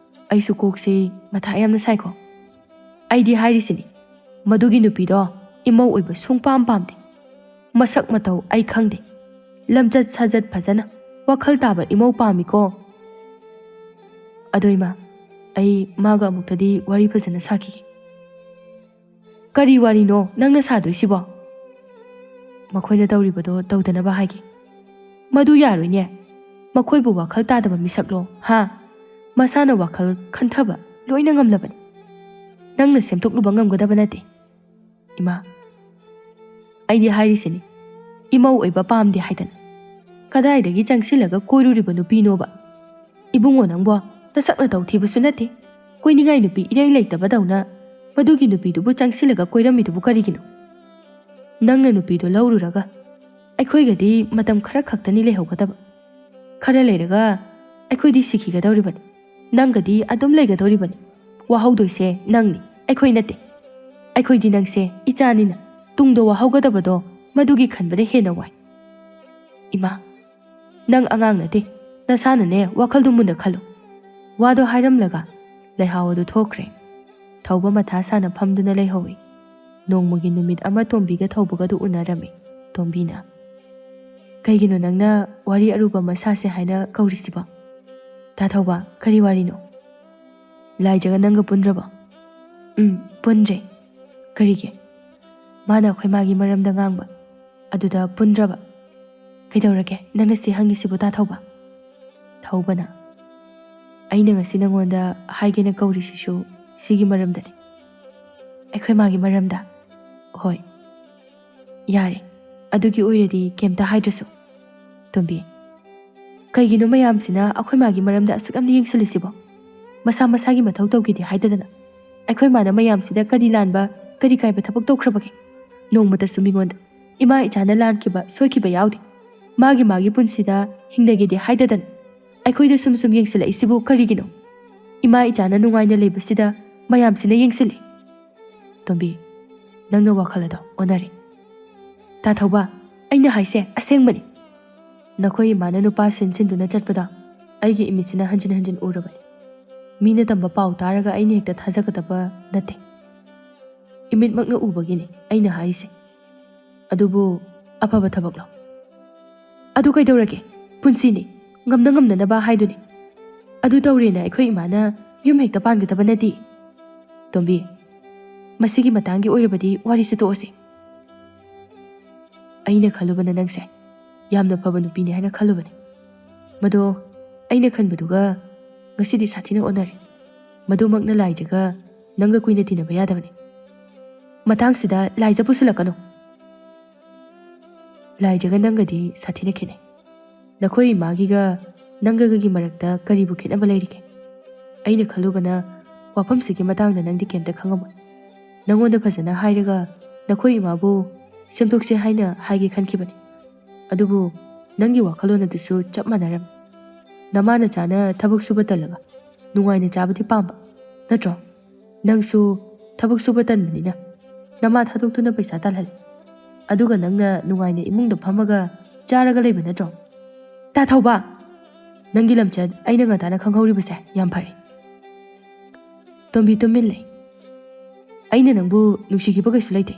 ꯑꯩꯁꯨ ꯀꯣꯛꯁꯤ ꯃꯊꯥ ꯌꯥꯝꯅ ꯁꯥꯏꯀꯣ꯫ ꯑꯩꯗꯤ ꯍꯥꯏꯔꯤꯁꯤꯅꯤ, ꯃꯗꯨꯒꯤ ꯅꯨꯄꯤꯗꯣ ꯏꯃꯧ ꯑꯣꯏꯕ ꯁꯨꯡꯄꯥꯝ ꯄꯥꯝꯗꯦ꯫ ꯃꯁꯛ ꯃꯇꯧ ꯑꯩ ꯈꯪꯗꯦ꯫ ꯂꯝꯆꯠ ꯁꯥꯖꯠ ꯐꯖꯅ ꯋꯥꯈꯜ ꯇꯥꯕ ꯏꯃꯧ ꯄꯥꯝꯃꯤꯀꯣ꯫" "ꯑꯗꯣ ꯏꯃꯥ, ꯑꯩ ꯃꯥꯒ ꯑꯃꯨꯛꯇꯗꯤ ꯋꯥꯔꯤ ꯐꯖꯅ ꯁꯥꯈꯤꯒꯦ꯫" "ꯀꯔꯤ ꯋꯥꯔꯤꯅꯣ ꯅꯪꯅ ꯁꯥꯗꯣꯏꯁꯤꯕꯣ?" "ꯃꯈꯣꯏꯅ ꯇꯧꯔꯤꯕꯗꯣ ꯇꯧꯗꯅꯕ ꯍꯥꯏꯒꯦ꯫" "ꯃꯗꯨ ꯌꯥꯔꯣꯏꯅꯦ꯫ ꯃꯈꯣꯏꯕꯨ ꯋꯥꯈꯜ ꯇꯥꯗꯕ ꯃꯤꯁꯛꯂꯣ, ꯍꯥ? ꯃꯁꯥꯅ ꯋꯥꯈꯜ ꯈꯟꯊꯕ ꯂꯣꯏꯅ ꯉꯝꯂꯕꯅꯤ꯫ ꯅꯪꯅ ꯁꯦꯝꯗꯣꯛꯂꯨꯕ ꯉꯝꯒꯗꯕ ꯅꯠꯇꯦ꯫" "ꯏꯃꯥ, ꯑꯩꯗꯤ ꯍꯥꯏꯔꯤꯁꯤꯅꯤ, ꯏꯃꯧ ꯑꯣꯏꯕ ꯄꯥꯝꯗꯦ ꯍꯥꯏꯗꯅ꯫ ꯀꯗꯥꯏꯗꯒꯤ ꯆꯪꯁꯤꯜꯂꯒ ꯀꯣꯏꯔꯨꯔꯤꯕ ꯅꯨꯄꯤꯅꯣꯕ? ꯏꯕꯨꯡꯉꯣ ꯅꯪꯕꯣ, ꯅꯁꯛ ꯅꯇꯧ ꯊꯤꯕꯁꯨ ꯅꯠꯇꯦ꯫ ꯀꯣꯏꯅꯤꯡꯉꯥꯏ ꯅꯨꯄꯤ ꯏꯔꯩ ꯂꯩꯇꯕꯗꯧꯅ ꯃꯗꯨꯒꯤ ꯅꯨꯄꯤꯗꯨꯕꯨ ꯆꯪꯁꯤꯜꯂꯒ ꯀꯣꯏꯔꯝꯃꯤꯗꯨꯕꯨ ꯀꯔꯤꯒꯤꯅꯣ? ꯅꯪꯅ ꯅꯨꯄꯤꯗꯣ ꯂꯧꯔꯨꯔꯒ ꯑꯩꯈꯣꯏꯒꯗꯤ ꯃꯇꯝ ꯈꯔ ꯈꯛꯇꯅꯤ ꯂꯩꯍꯧꯒꯗꯕ꯫ ꯈꯔ ꯂꯩꯔꯒ ꯑꯩꯈꯣꯏꯗꯤ ꯁꯤꯈꯤꯒꯗꯧꯔꯤꯕꯅꯤ꯫ ꯅꯪꯒꯗꯤ ꯑꯗꯨꯝ ꯂꯩꯒꯗꯧꯔꯤꯕꯅꯤ꯫ ꯋꯥꯍꯧꯗꯣꯏꯁꯦ ꯅꯪꯅꯤ, ꯑꯩꯈꯣꯏ ꯅꯠꯇꯦ꯫ ꯑꯩꯈꯣꯏꯗꯤ ꯅꯪꯁꯦ ꯏꯆꯥꯅꯤꯅ ꯇꯨꯡꯗ ꯋꯥꯍꯧꯒꯗꯕꯗꯣ ꯃꯗꯨꯒꯤ ꯈꯟꯕꯗ ꯍꯦꯟꯅ ꯋꯥꯏ꯫" "ꯏꯃꯥ, ꯅꯪ ꯑꯉꯥꯡ ꯅꯠꯇꯦ꯫ ꯅꯁꯥꯅꯅꯦ ꯋꯥꯈꯜꯗꯨ ꯃꯨꯟꯅ ꯈꯜꯂꯨ꯫ ꯋꯥꯗꯣ ꯍꯥꯏꯔꯝꯂꯒ ꯂꯩꯍꯥꯎ ꯑꯗꯨ ꯊꯣꯛꯈ꯭ꯔꯦ꯫ ꯊꯧꯕ ꯃꯊꯥ ꯁꯥꯅ ꯐꯝꯗꯨꯅ ꯂꯩꯍꯧꯏ꯫ ꯅꯣꯡꯃꯒꯤ ꯅꯨꯃꯤꯠ ꯑꯃ ꯇꯣꯝꯕꯤꯒ ꯊꯧꯕꯒꯗꯨ ꯎꯅꯔꯝꯃꯤ꯫ ꯇꯣꯝꯕꯤꯅ, "ꯀꯩꯒꯤꯅꯣ ꯅꯪꯅ ꯋꯥꯔꯤ ꯑꯔꯨꯕ ꯑꯃ ꯁꯥꯁꯦ ꯍꯥꯏꯅ ꯀꯧꯔꯤꯁꯤꯕꯣ? ꯇꯥ ꯊꯧꯕ, ꯀꯔꯤ ꯋꯥꯔꯤꯅꯣ? ꯂꯥꯏꯖꯒ ꯅꯪꯒ ꯄꯨꯟꯗ꯭ꯔꯕꯣ?" "ꯎꯝ, ꯄꯨꯟꯗ꯭ꯔꯦ꯫" "ꯀꯔꯤꯒꯤ?" "ꯃꯥꯅ ꯑꯩꯈꯣꯏ ꯃꯥꯒꯤ ꯃꯔꯝꯗ ꯉꯥꯡꯕ, ꯑꯗꯨꯗ ꯄꯨꯟꯗ꯭ꯔꯕ꯫" "ꯀꯩꯗꯧꯔꯒꯦ ꯅꯪꯅ ꯁꯤ ꯍꯪꯉꯤꯁꯤꯕꯨ, ꯇꯥ ꯊꯧꯕ?" ꯊꯧꯕꯅ, "ꯑꯩꯅ ꯉꯁꯤ ꯅꯪꯉꯣꯟꯗ ꯍꯥꯏꯒꯦꯅ ꯀꯧꯔꯤꯁꯤꯁꯨ ꯁꯤꯒꯤ ꯃꯔꯝꯗꯅꯤ꯫" "ꯑꯩꯈꯣꯏ ꯃꯥꯒꯤ ꯃꯔꯝꯗ?" "ꯍꯣꯏ꯫" "ꯌꯥꯔꯦ, ꯑꯗꯨꯒꯤ ꯑꯣꯏꯔꯗꯤ ꯀꯩꯝꯇ ꯍꯥꯏꯗ꯭ꯔꯁꯨ꯫" "ꯇꯣꯝꯕꯤ, ꯀꯩꯒꯤꯅꯣ ꯃꯌꯥꯝꯁꯤꯅ ꯑꯩꯈꯣꯏ ꯃꯥꯒꯤ ꯃꯔꯝꯗ ꯑꯁꯨꯛ ꯌꯥꯝꯅ ꯌꯦꯡꯁꯤꯜꯂꯤꯁꯤꯕꯣ? ꯃꯁꯥ ꯃꯁꯥꯒꯤ ꯃꯊꯧ ꯇꯧꯒꯦꯗꯤ ꯍꯥꯏꯗꯗꯅ꯫ ꯑꯩꯈꯣꯏ ꯃꯥꯅ ꯃꯌꯥꯝꯁꯤꯗ ꯀꯔꯤ ꯂꯥꯟꯕ, ꯀꯔꯤ ꯀꯥꯏꯕ ꯊꯕꯛ ꯇꯧꯈ꯭ꯔꯕꯒꯦ? ꯅꯣꯡꯃꯇꯁꯨ ꯃꯤꯉꯣꯟꯗ ꯏꯃꯥ ꯏꯆꯥꯅ ꯂꯥꯟꯈꯤꯕ, ꯁꯣꯏꯈꯤꯕ ꯌꯥꯎꯗꯦ꯫ ꯃꯥꯒꯤ ꯃꯥꯒꯤ ꯄꯨꯟꯁꯤꯗ ꯍꯤꯡꯅꯒꯦꯗꯤ ꯍꯥꯏꯗꯗꯅ ꯑꯩꯈꯣꯏꯗ ꯁꯨꯝ ꯁꯨꯝ ꯌꯦꯡꯁꯤꯜꯂꯛꯏꯁꯤꯕꯨ ꯀꯔꯤꯒꯤꯅꯣ? ꯏꯃꯥ ꯏꯆꯥꯅ ꯅꯨꯡꯉꯥꯏꯅ ꯂꯩꯕꯁꯤꯗ ꯃꯌꯥꯝꯁꯤꯅ ꯌꯦꯡꯁꯤꯜꯂꯤ꯫" "ꯇꯣꯝꯕꯤ, ꯅꯪꯅ ꯋꯥꯈꯜ ꯑꯗꯣ ꯑꯣꯟꯅꯔꯦ꯫" "ꯇꯥ ꯊꯧꯕ, ꯑꯩꯅ ꯍꯥꯏꯁꯦ ꯑꯁꯦꯡꯕꯅꯤ꯫ ꯅꯈꯣꯏ ꯏꯃꯥꯅ ꯅꯨꯄꯥ ꯁꯤꯟ ꯁꯤꯟꯗꯨꯅ ꯆꯠꯄꯗꯣ ꯑꯩꯒꯤ ꯏꯃꯤꯠꯁꯤꯅ ꯍꯟꯖꯤꯟ ꯍꯟꯖꯤꯟ ꯎꯔꯕꯅꯤ꯫ ꯃꯤꯅ ꯇꯝꯕ ꯄꯥꯎ ꯇꯥꯔꯒ ꯑꯩꯅ ꯍꯦꯛꯇ ꯊꯥꯖꯒꯗꯕ ꯅꯠꯇꯦ꯫ ꯏꯃꯤꯠꯃꯛꯅ ꯎꯕꯒꯤꯅꯤ ꯑꯩꯅ ꯍꯥꯏꯔꯤꯁꯦ꯫ ꯑꯗꯨꯕꯨ ꯑꯐꯕ ꯊꯕꯛꯂꯣ? ꯑꯗꯨ ꯀꯩꯗꯧꯔꯒꯦ? ꯄꯨꯟꯁꯤꯅꯤ, ꯉꯝꯅ ꯉꯝꯅꯅꯕ ꯍꯥꯏꯗꯨꯅꯤ꯫ ꯑꯗꯨ ꯇꯧꯔꯦꯅ ꯑꯩꯈꯣꯏ ꯏꯃꯥꯅ ꯌꯨꯝ ꯍꯦꯛꯇ ꯄꯥꯟꯒꯗꯕ ꯅꯠꯇꯦ꯫" "ꯇꯣꯝꯕꯤ, ꯃꯁꯤꯒꯤ ꯃꯇꯥꯡꯒꯤ ꯑꯣꯏꯔꯕꯗꯤ ꯋꯥꯔꯤꯁꯤ ꯇꯣꯛꯑꯁꯤ꯫ ꯑꯩꯅ ꯈꯜꯂꯨꯕꯅ ꯅꯪꯁꯦ ꯌꯥꯝꯅ ꯐꯕ ꯅꯨꯄꯤꯅꯤ ꯍꯥꯏꯅ ꯈꯜꯂꯨꯕꯅꯤ꯫ ꯃꯗꯣ ꯑꯩꯅ ꯈꯟꯕꯗꯨꯒ ꯉꯁꯤꯗꯤ ꯁꯥꯊꯤꯅ ꯑꯣꯟꯅꯔꯦ꯫ ꯃꯗꯨꯃꯛꯅ ꯂꯥꯏꯖꯒ ꯅꯪꯒ ꯀꯨꯏꯅ ꯇꯤꯟꯅꯕ ꯌꯥꯗꯕꯅꯤ꯫ ꯃꯇꯥꯡꯁꯤꯗ ꯂꯥꯏꯖ ꯄꯨꯁꯤꯜꯂꯛꯀꯅꯨ꯫ ꯂꯥꯏꯖꯒ ꯅꯪꯒꯗꯤ ꯁꯥꯊꯤꯅ ꯈꯦꯠꯅꯩ꯫ ꯅꯈꯣꯏ ꯏꯃꯥꯒꯤꯒ ꯅꯪꯒꯒꯤ ꯃꯔꯛꯇ ꯀꯔꯤꯕꯨ ꯈꯦꯠꯅꯕ ꯂꯩꯔꯤꯒꯦ? ꯑꯩꯅ ꯈꯜꯂꯨꯕꯅ ꯋꯥꯐꯝꯁꯤꯒꯤ ꯃꯇꯥꯡꯗ ꯅꯪꯗꯤ ꯀꯩꯝꯇ ꯈꯪꯉꯝꯃꯣꯏ꯫ ꯅꯪꯉꯣꯟꯗ ꯐꯖꯅ ꯍꯥꯏꯔꯒ ꯅꯈꯣꯏ ꯏꯃꯥꯕꯨ ꯁꯦꯝꯗꯣꯛꯁꯦ ꯍꯥꯏꯅ ꯍꯥꯏꯒꯦ ꯈꯟꯈꯤꯕꯅꯤ꯫ ꯑꯗꯨꯕꯨ ꯅꯪꯒꯤ ꯋꯥꯈꯜꯂꯣꯟ ꯑꯗꯨꯁꯨ ꯆꯞ ꯃꯥꯟꯅꯔꯝꯃꯤ꯫ ꯅꯃꯥ ꯅꯆꯥꯅ ꯊꯕꯛ ꯁꯨꯕ ꯇꯜꯂꯒ ꯅꯨꯡꯉꯥꯏꯅ ꯆꯥꯕꯗꯤ ꯄꯥꯝꯕ ꯅꯠꯇ꯭ꯔꯣ? ꯅꯪꯁꯨ ꯊꯕꯛ ꯁꯨꯕ ꯇꯟꯕꯅꯤꯅ ꯅꯃꯥ ꯊꯥꯗꯣꯛꯇꯨꯅ ꯄꯩꯁꯥ ꯇꯥꯜꯍꯜꯂꯤ꯫ ꯑꯗꯨꯒ ꯅꯪꯅ ꯅꯨꯡꯉꯥꯏꯅ ꯏꯃꯨꯡꯗ ꯐꯝꯃꯒ ꯆꯥꯔꯒ ꯂꯩꯕ ꯅꯠꯇ꯭ꯔꯣ?" "ꯇꯥ ꯊꯧꯕ, ꯅꯪꯒꯤ ꯂꯝꯆꯠ ꯑꯩꯅ ꯉꯟꯇꯥꯅ ꯈꯪꯍꯧꯔꯤꯕꯁꯦ ꯌꯥꯝ ꯐꯔꯦ꯫ ꯇꯣꯝꯕꯤ ꯇꯨꯃꯤꯟ ꯂꯩ꯫ ꯑꯩꯅ ꯅꯪꯕꯨ ꯅꯨꯡꯁꯤꯈꯤꯕ ꯀꯩꯁꯨ ꯂꯩꯇꯦ꯫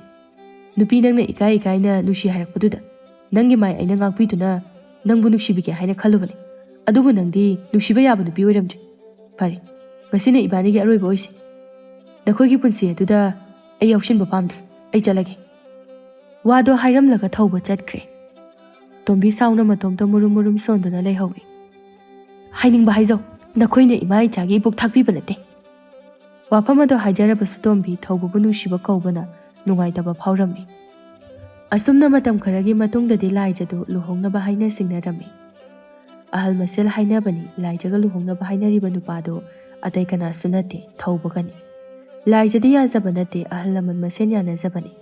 ꯅꯨꯄꯤ ꯅꯪꯅ ꯏꯀꯥꯏ ꯏꯀꯥꯏꯅ ꯅꯨꯡꯁꯤ ꯍꯥꯏꯔꯛꯄꯗꯨꯗ ꯅꯪꯒꯤ ꯃꯥꯏ ꯑꯩꯅ ꯉꯥꯛꯄꯤꯗꯨꯅ ꯅꯪꯕꯨ ꯅꯨꯡꯁꯤꯕꯤꯒꯦ ꯍꯥꯏꯅ ꯈꯜꯂꯨꯕꯅꯤ꯫ ꯑꯗꯨꯕꯨ ꯅꯪꯗꯤ ꯅꯨꯡꯁꯤꯕ ꯌꯥꯕ ꯅꯨꯄꯤ ꯑꯣꯏꯔꯝꯗ꯭ꯔꯦ꯫ ꯐꯔꯦ, ꯉꯁꯤꯅ ꯏꯕꯥꯅꯤꯒꯤ ꯑꯔꯣꯏꯕ ꯑꯣꯏꯁꯤ꯫ ꯅꯈꯣꯏꯒꯤ ꯄꯨꯟꯁꯤ ꯑꯗꯨꯗ ꯑꯩ ꯌꯥꯎꯁꯤꯟꯕ ꯄꯥꯝꯗꯦ꯫ ꯑꯩ ꯆꯠꯂꯒꯦ꯫ ꯋꯥꯗꯣ ꯍꯥꯏꯔꯝꯂꯒ ꯊꯧꯕ ꯆꯠꯈ꯭ꯔꯦ꯫ ꯇꯣꯝꯕꯤ ꯁꯥꯎꯅ ꯃꯇꯣꯝꯇ ꯃꯨꯔꯨꯝ ꯃꯨꯔꯨꯝ ꯁꯣꯟꯗꯨꯅ ꯂꯩꯍꯧꯏ꯫ ꯍꯥꯏꯅꯤꯡꯕ ꯍꯥꯏꯖꯧ, ꯅꯈꯣꯏꯅ ꯏꯃꯥ ꯏꯆꯥꯒꯤ ꯏꯕꯨꯛ ꯊꯥꯛꯄꯤꯕ ꯅꯠꯇꯦ꯫ ꯋꯥꯐꯝ ꯑꯗꯣ ꯍꯥꯏꯖꯔꯕꯁꯨ ꯇꯣꯝꯕꯤ ꯊꯧꯕꯕꯨ ꯅꯨꯡꯁꯤꯕ ꯀꯧꯕꯅ ꯅꯨꯡꯉꯥꯏꯇꯕ ꯐꯥꯎꯔꯝꯃꯤ꯫ ꯑꯁꯨꯝꯅ ꯃꯇꯝ ꯈꯔꯒꯤ ꯃꯇꯨꯡꯗꯗꯤ ꯂꯥꯏꯖꯗꯨ ꯂꯨꯍꯣꯡꯅꯕ ꯍꯥꯏꯅ ꯁꯤꯡꯅꯔꯝꯃꯤ꯫ ꯑꯍꯜ ꯃꯁꯦꯜ ꯍꯥꯏꯅꯕꯅꯤ, ꯂꯥꯏꯖꯒ ꯂꯨꯍꯣꯡꯅꯕ ꯍꯥꯏꯅꯔꯤꯕ ꯅꯨꯄꯥꯗꯨ ꯑꯇꯩ ꯀꯅꯥꯁꯨ ꯅꯠꯇꯦ, ꯊꯧꯕꯒꯅꯤ꯫ ꯂꯥꯏꯖꯗꯤ ꯌꯥꯖꯕ ꯅꯠꯇꯦ, ꯑꯍꯜ ꯂꯃꯟ ꯃꯁꯦꯜ ꯌꯥꯅꯖꯕꯅꯤ꯫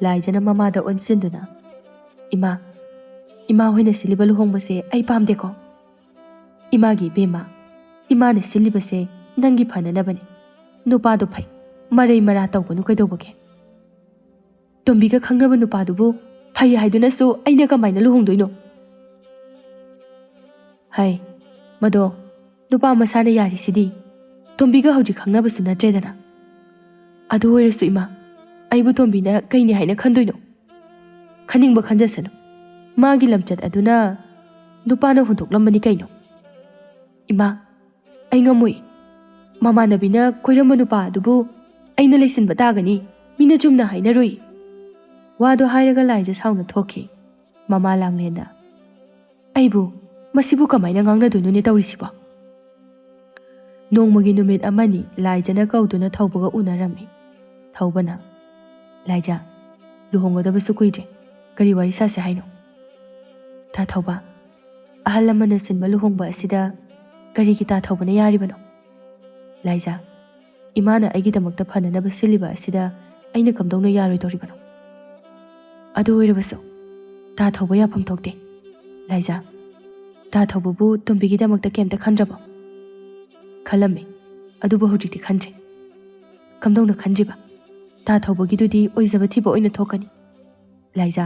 ꯂꯥꯏꯖꯅ ꯃꯃꯥꯗ ꯑꯣꯟꯁꯤꯟꯗꯨꯅ, "ꯏꯃꯥ, ꯏꯃꯥ ꯍꯣꯏꯅ ꯁꯤꯜꯂꯤꯕ ꯂꯨꯍꯣꯡꯕꯁꯦ ꯑꯩ ꯄꯥꯝꯗꯦꯀꯣ꯫ ꯏꯃꯥꯒꯤ ꯏꯕꯦꯝꯃ, ꯏꯃꯥꯅ ꯁꯤꯜꯂꯤꯕꯁꯦ ꯅꯪꯒꯤ ꯐꯅꯅꯕꯅꯤ꯫ ꯅꯨꯄꯥꯗꯣ ꯐꯩ, ꯃꯔꯩ ꯃꯔꯥ ꯇꯧꯒꯅꯨ ꯀꯩꯗꯧꯕꯒꯦ? ꯇꯣꯝꯕꯤꯒ ꯈꯪꯅꯕ ꯅꯨꯄꯥꯗꯨꯕꯨ ꯐꯩ ꯍꯥꯏꯗꯨꯅꯁꯨ ꯑꯩꯅ ꯀꯃꯥꯏꯅ ꯂꯨꯍꯣꯡꯗꯣꯏꯅꯣ?" ꯍꯥꯏ, "ꯃꯗꯣ ꯅꯨꯄꯥ ꯃꯁꯥꯅ ꯌꯥꯔꯤꯁꯤꯗꯤ꯫ ꯇꯣꯝꯕꯤꯒ ꯍꯧꯖꯤꯛ ꯈꯪꯅꯕꯁꯨ ꯅꯠꯇ꯭ꯔꯦꯗꯅ꯫ ꯑꯗꯨ ꯑꯣꯏꯔꯁꯨ ꯏꯃꯥ, ꯑꯩꯕꯨ ꯇꯣꯝꯕꯤꯅ ꯀꯩꯅꯤ ꯍꯥꯏꯅ ꯈꯟꯗꯣꯏꯅꯣ? ꯈꯟꯅꯤꯡꯕ ꯈꯟꯖꯁꯅꯨ꯫ ꯃꯥꯒꯤ ꯂꯝꯆꯠ ꯑꯗꯨꯅ ꯅꯨꯄꯥꯅ ꯍꯨꯟꯗꯣꯛꯂꯝꯕꯅꯤ ꯀꯩꯅꯣ꯫ ꯏꯃꯥ, ꯑꯩ ꯉꯝꯃꯣꯏ꯫ ꯃꯃꯥꯟꯅꯕꯤꯅ ꯀꯣꯏꯔꯝꯕ ꯅꯨꯄꯥ ꯑꯗꯨꯕꯨ ꯑꯩꯅ ꯂꯩꯁꯤꯟꯕ ꯇꯥꯒꯅꯤ꯫ ꯃꯤꯅ ꯆꯨꯝꯅ ꯍꯥꯏꯅꯔꯣꯏ꯫" ꯋꯥꯗꯣ ꯍꯥꯏꯔꯒ ꯂꯥꯏꯖ ꯁꯥꯎꯅ ꯊꯣꯛꯈꯤ꯫ ꯃꯃꯥ ꯂꯥꯡꯂꯦꯟꯗ, "ꯑꯩꯕꯨ, ꯃꯁꯤꯕꯨ ꯀꯃꯥꯏꯅ ꯉꯥꯡꯅꯗꯣꯏꯅꯣꯅꯦ ꯇꯧꯔꯤꯁꯤꯕꯣ?" ꯅꯣꯡꯃꯒꯤ ꯅꯨꯃꯤꯠ ꯑꯃꯅꯤ ꯂꯥꯏꯖꯅ ꯀꯧꯗꯨꯅ ꯊꯧꯕꯒ ꯎꯅꯔꯝꯃꯤ꯫ ꯊꯧꯕꯅ, "ꯂꯥꯏꯖ, ꯂꯨꯍꯣꯡꯒꯗꯕꯁꯨ ꯀꯨꯏꯗ꯭ꯔꯦ, ꯀꯔꯤ ꯋꯥꯔꯤ ꯁꯥꯁꯦ ꯍꯥꯏꯅꯣ?" ꯇꯥ ꯊꯧꯕ, "ꯑꯍꯜ ꯂꯃꯟꯅ ꯁꯤꯟꯕ ꯂꯨꯍꯣꯡꯕ ꯑꯁꯤꯗ ꯀꯔꯤꯒꯤ ꯇꯥ ꯊꯧꯕꯅ ꯌꯥꯔꯤꯕꯅꯣ?" ꯂꯥꯏꯖ, "ꯏꯃꯥꯅ ꯑꯩꯒꯤꯗꯃꯛꯇ ꯐꯅꯅꯕ ꯁꯤꯜꯂꯤꯕ ꯑꯁꯤꯗ ꯑꯩꯅ ꯀꯝꯗꯧꯅ ꯌꯥꯔꯣꯏꯗꯧꯔꯤꯕꯅꯣ?" "ꯑꯗꯨ ꯑꯣꯏꯔꯕꯁꯨ ꯇꯥ ꯊꯧꯕ ꯌꯥꯐꯝ ꯊꯣꯛꯇꯦ꯫ ꯂꯥꯏꯖ, ꯇꯥ ꯊꯧꯕꯕꯨ ꯇꯣꯝꯕꯤꯒꯤꯗꯃꯛꯇ ꯀꯩꯝꯇ ꯈꯟꯗ꯭ꯔꯕꯣ?" "ꯈꯜꯂꯝꯃꯤ, ꯑꯗꯨꯕꯨ ꯍꯧꯖꯤꯛꯇꯤ ꯈꯟꯗ꯭ꯔꯦ꯫ ꯀꯝꯗꯧꯅ ꯈꯟꯗ꯭ꯔꯤꯕ? ꯇꯥ ꯊꯧꯕꯒꯤꯗꯨꯗꯤ ꯑꯣꯏꯖꯕ ꯊꯤꯕ ꯑꯣꯏꯅ ꯊꯣꯛꯀꯅꯤ꯫" ꯂꯥꯏꯖ,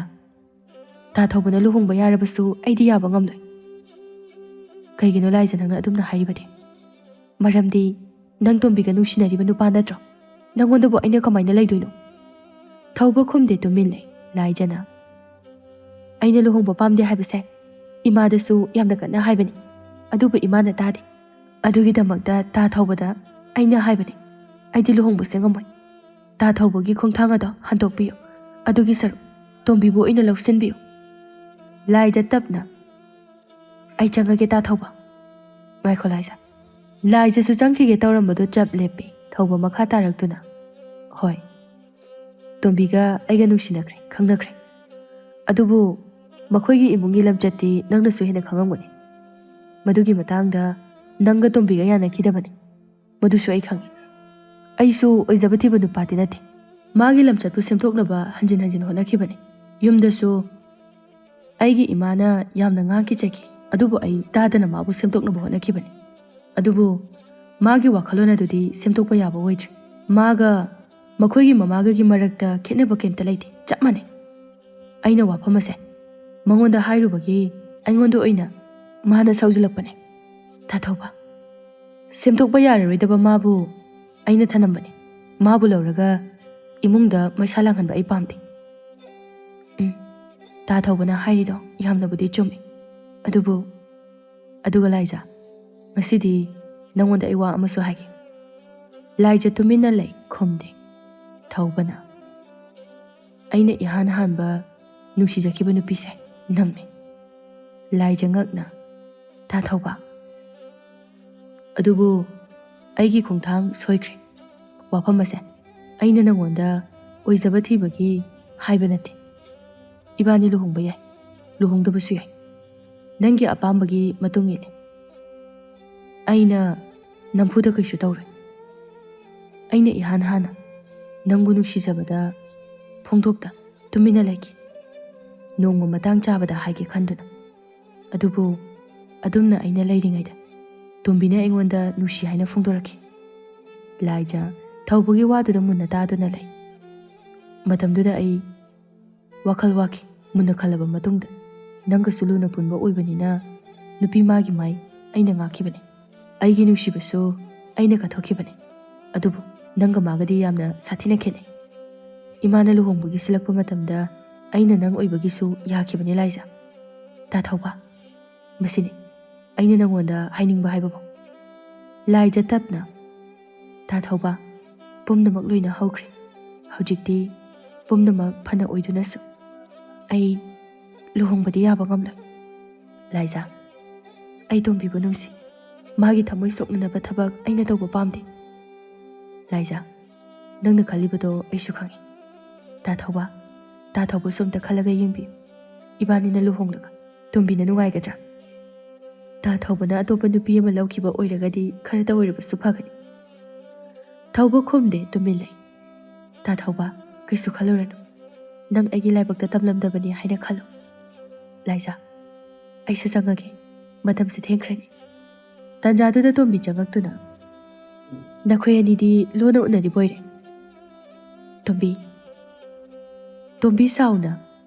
"ꯇꯥ ꯊꯧꯕꯅ ꯂꯨꯍꯣꯡꯕ ꯌꯥꯔꯕꯁꯨ ꯑꯩꯗꯤ ꯌꯥꯕ ꯉꯝꯂꯣꯏ꯫" "ꯀꯩꯒꯤꯅꯣ ꯂꯥꯏꯖ ꯅꯪꯅ ꯑꯗꯨꯝꯅ ꯍꯥꯏꯔꯤꯕꯗꯤ? ꯃꯔꯝꯗꯤ ꯅꯪ ꯇꯣꯝꯕꯤꯒ ꯅꯨꯡꯁꯤꯅꯔꯤꯕ ꯅꯨꯄꯥ ꯅꯠꯇ꯭ꯔꯣ? ꯅꯪꯉꯣꯟꯗꯕꯨ ꯑꯩꯅ ꯀꯃꯥꯏꯅ ꯂꯩꯗꯣꯏꯅꯣ?" ꯊꯧꯕ ꯈꯨꯝꯗꯦ, ꯇꯨꯃꯤꯟ ꯂꯩ ꯂꯥꯏꯖꯅ꯫ "ꯑꯩꯅ ꯂꯨꯍꯣꯡꯕ ꯄꯥꯝꯗꯦ ꯍꯥꯏꯕꯁꯦ ꯏꯃꯥꯗꯁꯨ ꯌꯥꯝꯅ ꯀꯟꯅ ꯍꯥꯏꯕꯅꯤ, ꯑꯗꯨꯕꯨ ꯏꯃꯥꯅ ꯇꯥꯗꯦ꯫ ꯑꯗꯨꯒꯤꯗꯃꯛꯇ ꯇꯥ ꯊꯧꯕꯗ ꯑꯩꯅ ꯍꯥꯏꯕꯅꯤ, 'ꯑꯩꯗꯤ ꯂꯨꯍꯣꯡꯕꯁꯦ ꯉꯝꯃꯣꯏ꯫ ꯇꯥ ꯊꯧꯕꯒꯤ ꯈꯣꯡꯊꯥꯡ ꯑꯗꯣ ꯍꯟꯗꯣꯛꯄꯤꯌꯨ꯫ ꯑꯗꯨꯒꯤ ꯁꯔꯨꯛ ꯇꯣꯝꯕꯤꯕꯨ ꯑꯣꯏꯅ ꯂꯧꯁꯤꯟꯕꯤꯌꯨ.'" ꯂꯥꯏꯖ ꯇꯞꯅ, "ꯑꯩ ꯆꯪꯉꯒꯦ ꯇꯥ ꯊꯧꯕ꯫" "ꯉꯥꯏꯈꯣ ꯂꯥꯏꯖ꯫" ꯂꯥꯏꯖꯁꯨ ꯆꯪꯈꯤꯒꯦ ꯇꯧꯔꯝꯕꯗꯨ ꯆꯞ ꯂꯦꯞꯄꯤ꯫ ꯊꯧꯕ ꯃꯈꯥ ꯇꯥꯔꯛꯇꯨꯅ, "ꯍꯣꯏ, ꯇꯣꯝꯕꯤꯒ ꯑꯩꯒ ꯅꯨꯡꯁꯤꯅꯈ꯭ꯔꯦ, ꯈꯪꯅꯈ꯭ꯔꯦ꯫ ꯑꯗꯨꯕꯨ ꯃꯈꯣꯏꯒꯤ ꯏꯃꯨꯡꯒꯤ ꯂꯝꯆꯠꯇꯤ ꯅꯪꯅꯁꯨ ꯍꯦꯟꯅ ꯈꯪꯉꯝꯒꯅꯤ꯫ ꯃꯗꯨꯒꯤ ꯃꯇꯥꯡꯗ ꯅꯪꯒ ꯇꯣꯝꯕꯤꯒ ꯌꯥꯅꯈꯤꯗꯕꯅꯤ, ꯃꯗꯨꯁꯨ ꯑꯩ ꯈꯪꯉꯤ꯫ ꯑꯩꯁꯨ ꯑꯣꯏꯖꯕ ꯊꯤꯕ ꯅꯨꯄꯥꯗꯤ ꯅꯠꯇꯦ꯫ ꯃꯥꯒꯤ ꯂꯝꯆꯠꯄꯨ ꯁꯦꯝꯗꯣꯛꯅꯕ ꯍꯟꯖꯤꯟ ꯍꯟꯖꯤꯟ ꯍꯣꯠꯅꯈꯤꯕꯅꯤ꯫ ꯌꯨꯝꯗꯁꯨ ꯑꯩꯒꯤ ꯏꯃꯥꯅ ꯌꯥꯝꯅ ꯉꯥꯡꯈꯤ ꯆꯩꯈꯤ, ꯑꯗꯨꯕꯨ ꯑꯩ ꯇꯥꯗꯅ ꯃꯥꯕꯨ ꯁꯦꯝꯗꯣꯛꯅꯕ ꯍꯣꯠꯅꯈꯤꯕꯅꯤ꯫ ꯑꯗꯨꯕꯨ ꯃꯥꯒꯤ ꯋꯥꯈꯜꯂꯣꯟ ꯑꯗꯨꯗꯤ ꯁꯦꯝꯗꯣꯛꯄ ꯌꯥꯕ ꯑꯣꯏꯗ꯭ꯔꯦ꯫ ꯃꯥꯒ ꯃꯈꯣꯏꯒꯤ ꯃꯃꯥꯒꯒꯤ ꯃꯔꯛꯇ ꯈꯦꯠꯅꯕ ꯀꯩꯝꯇ ꯂꯩꯇꯦ, ꯆꯞ ꯃꯥꯟꯅꯩ꯫ ꯑꯩꯅ ꯋꯥꯐꯝ ꯑꯁꯦ ꯃꯉꯣꯟꯗ ꯍꯥꯏꯔꯨꯕꯒꯤ ꯑꯩꯉꯣꯟꯗ ꯑꯣꯏꯅ ꯃꯥꯅ ꯁꯥꯎꯖꯤꯜꯂꯛꯄꯅꯦ꯫ ꯇꯥ ꯊꯧꯕ, ꯁꯦꯝꯗꯣꯛꯄ ꯌꯥꯔꯔꯣꯏꯗꯕ ꯃꯥꯕꯨ ꯑꯩꯅ ꯊꯅꯝꯕꯅꯤ꯫ ꯃꯥꯕꯨ ꯂꯧꯔꯒ ꯏꯃꯨꯡꯗ ꯃꯩꯁꯥ ꯂꯥꯡꯍꯟꯕ ꯑꯩ ꯄꯥꯝꯗꯦ꯫ ꯎꯝ, ꯇꯥ ꯊꯧꯕꯅ ꯍꯥꯏꯔꯤꯗꯣ ꯌꯥꯝꯅꯕꯨꯗꯤ ꯆꯨꯝꯃꯤ꯫ ꯑꯗꯨꯕꯨ, ꯑꯗꯨꯒ ꯂꯥꯏꯖ, ꯉꯁꯤꯗꯤ ꯅꯪꯉꯣꯟꯗ ꯑꯩ ꯋꯥ ꯑꯃꯁꯨ ꯍꯥꯏꯒꯦ꯫ ꯂꯥꯏꯖ ꯇꯨꯃꯤꯟꯅ ꯂꯩ, ꯈꯨꯝꯗꯦ꯫ ꯊꯧꯕꯅ, ꯑꯩꯅ ꯏꯍꯥꯟ ꯍꯥꯟꯕ ꯅꯨꯡꯁꯤꯖꯈꯤꯕ ꯅꯨꯄꯤꯁꯦ ꯅꯪꯅꯦ꯫ ꯂꯥꯏꯖ ꯉꯛꯅ, ꯇꯥ ꯊꯧꯕ, ꯑꯗꯨꯕꯨ ꯑꯩꯒꯤ ꯈꯣꯡꯊꯥꯡ ꯁꯣꯏꯈ꯭ꯔꯦ꯫ ꯋꯥꯐꯝ ꯑꯁꯦ ꯑꯩꯅ ꯅꯪꯉꯣꯟꯗ ꯑꯣꯏꯖꯕ ꯊꯤꯕꯒꯤ ꯍꯥꯏꯕ ꯅꯠꯇꯦ꯫ ꯏꯕꯥꯅꯤ ꯂꯨꯍꯣꯡꯕ ꯌꯥꯏ, ꯂꯨꯍꯣꯡꯗꯕꯁꯨ ꯌꯥꯏ, ꯅꯪꯒꯤ ꯑꯄꯥꯝꯕꯒꯤ ꯃꯇꯨꯡ ꯏꯜꯂꯤ꯫ ꯑꯩꯅ ꯅꯝꯐꯨꯗ ꯀꯩꯁꯨ ꯇꯧꯔꯣꯏ꯫ ꯑꯩꯅ ꯏꯍꯥꯟ ꯍꯥꯟꯅ ꯅꯪꯕꯨ ꯅꯨꯡꯁꯤꯖꯕꯗ ꯐꯣꯡꯗꯣꯛꯇ ꯇꯨꯃꯤꯟꯅ ꯂꯩꯈꯤ, ꯅꯣꯡꯃ ꯃꯇꯥꯡ ꯆꯥꯕꯗ ꯍꯥꯏꯒꯦ ꯈꯟꯗꯨꯅ꯫ ꯑꯗꯨꯕꯨ ꯑꯗꯨꯝꯅ ꯑꯩꯅ ꯂꯩꯔꯤꯉꯩꯗ ꯇꯣꯝꯕꯤꯅ ꯑꯩꯉꯣꯟꯗ ꯅꯨꯡꯁꯤ ꯍꯥꯏꯅ ꯐꯣꯡꯗꯣꯔꯛꯈꯤ꯫ ꯂꯥꯏꯖ ꯊꯧꯕꯒꯤ ꯋꯥꯗꯨꯗ ꯃꯨꯟꯅ ꯇꯥꯗꯨꯅ ꯂꯩ꯫ ꯃꯇꯝꯗꯨꯗ ꯑꯩ ꯋꯥꯈꯜ ꯋꯥꯈꯤ꯫ ꯃꯨꯟꯅ ꯈꯜꯂꯕ ꯃꯇꯨꯡꯗ, ꯅꯪꯒꯁꯨ ꯂꯨꯅ ꯄꯨꯟꯕ ꯑꯣꯏꯕꯅꯤꯅ ꯅꯨꯄꯤ ꯃꯥꯒꯤ ꯃꯥꯏ ꯑꯩꯅ ꯉꯥꯛꯈꯤꯕꯅꯤ꯫ ꯑꯩꯒꯤ ꯅꯨꯡꯁꯤꯕꯁꯨ ꯑꯩꯅ ꯀꯠꯊꯣꯛꯈꯤꯕꯅꯤ꯫ ꯑꯗꯨꯕꯨ ꯅꯪꯒ ꯃꯥꯒꯗꯤ ꯌꯥꯝꯅ ꯁꯥꯊꯤꯅ ꯈꯦꯠꯅꯩ꯫ ꯏꯃꯥꯅ ꯂꯨꯍꯣꯡꯕꯒꯤ ꯁꯤꯜꯂꯛꯄ ꯃꯇꯝꯗ ꯑꯩꯅ ꯅꯪ ꯑꯣꯏꯕꯒꯤꯁꯨ ꯌꯥꯈꯤꯕꯅꯤ ꯂꯥꯏꯖꯥ꯫ ꯇꯥ ꯊꯧꯕ, ꯃꯁꯤꯅꯤ ꯑꯩꯅ ꯅꯪꯉꯣꯟꯗ ꯍꯥꯏꯅꯤꯡꯕ ꯍꯥꯏꯕꯕꯨ꯫ ꯂꯥꯏꯖꯥ ꯇꯞꯅ, ꯇꯥ ꯊꯧꯕ, ꯄꯨꯝꯅꯃꯛ ꯂꯣꯏꯅ ꯍꯧꯈ꯭ꯔꯦ꯫ ꯍꯧꯖꯤꯛꯇꯤ ꯄꯨꯝꯅꯃꯛ ꯐꯅ ꯑꯣꯏꯗꯨꯅꯁꯨ ꯑꯩ ꯂꯨꯍꯣꯡꯕꯗꯤ ꯌꯥꯕ ꯉꯝꯂꯣꯏ꯫ ꯂꯥꯏꯖꯥ, ꯑꯩ ꯇꯣꯝꯕꯤꯕꯨ ꯅꯨꯡꯁꯤ꯫ ꯃꯥꯒꯤ ꯊꯃꯣꯏ ꯁꯣꯛꯅꯅꯕ ꯊꯕꯛ ꯑꯩꯅ ꯇꯧꯕ ꯄꯥꯝꯗꯦ꯫ ꯂꯥꯏꯖꯥ, ꯅꯪꯅ ꯈꯜꯂꯤꯕꯗꯣ ꯑꯩꯁꯨ ꯈꯪꯏ꯫ ꯇꯥ ꯊꯧꯕ, ꯇꯥ ꯊꯧꯕꯁꯨ ꯑꯝꯇ ꯈꯜꯂꯒ ꯌꯦꯡꯕꯤꯌꯨ꯫ ꯏꯕꯥꯅꯤꯅ ꯂꯨꯍꯣꯡꯂꯒ ꯇꯣꯝꯕꯤꯅ ꯅꯨꯡꯉꯥꯏꯒꯗ꯭ꯔꯥ? ꯇꯥ ꯊꯧꯕꯅ ꯑꯇꯣꯞꯄ ꯅꯨꯄꯤ ꯑꯃ ꯂꯧꯈꯤꯕ ꯑꯣꯏꯔꯒꯗꯤ ꯈꯔꯇ ꯑꯣꯏꯔꯕꯁꯨ ꯐꯒꯅꯤ꯫ ꯊꯧꯕ ꯈꯨꯝꯗꯦ, ꯇꯨꯃꯤꯟ ꯂꯩ꯫ ꯇꯥ ꯊꯧꯕ, ꯀꯩꯁꯨ ꯈꯜꯂꯨꯔꯅꯨ꯫ ꯅꯪ ꯑꯩꯒꯤ ꯂꯥꯏꯕꯛꯇ ꯇꯝꯂꯝꯗꯕꯅꯤ ꯍꯥꯏꯅ ꯈꯜꯂꯨ꯫ ꯂꯥꯏꯖꯥ, ꯑꯩꯁꯨ ꯆꯪꯉꯒꯦ꯫ ꯃꯇꯝꯁꯦ ꯊꯦꯡꯈ꯭ꯔꯅꯤ꯫ ꯇꯥꯟꯖꯥꯗꯨꯗ ꯇꯣꯝꯕꯤ ꯆꯪꯉꯛꯇꯨꯅ, ꯅꯈꯣꯏ ꯑꯅꯤꯗꯤ ꯂꯣꯟꯅ ꯎꯅꯔꯤꯕ ꯑꯣꯏꯔꯦ꯫ ꯇꯣꯝꯕꯤ, ꯇꯣꯝꯕꯤ ꯁꯥꯎꯅ,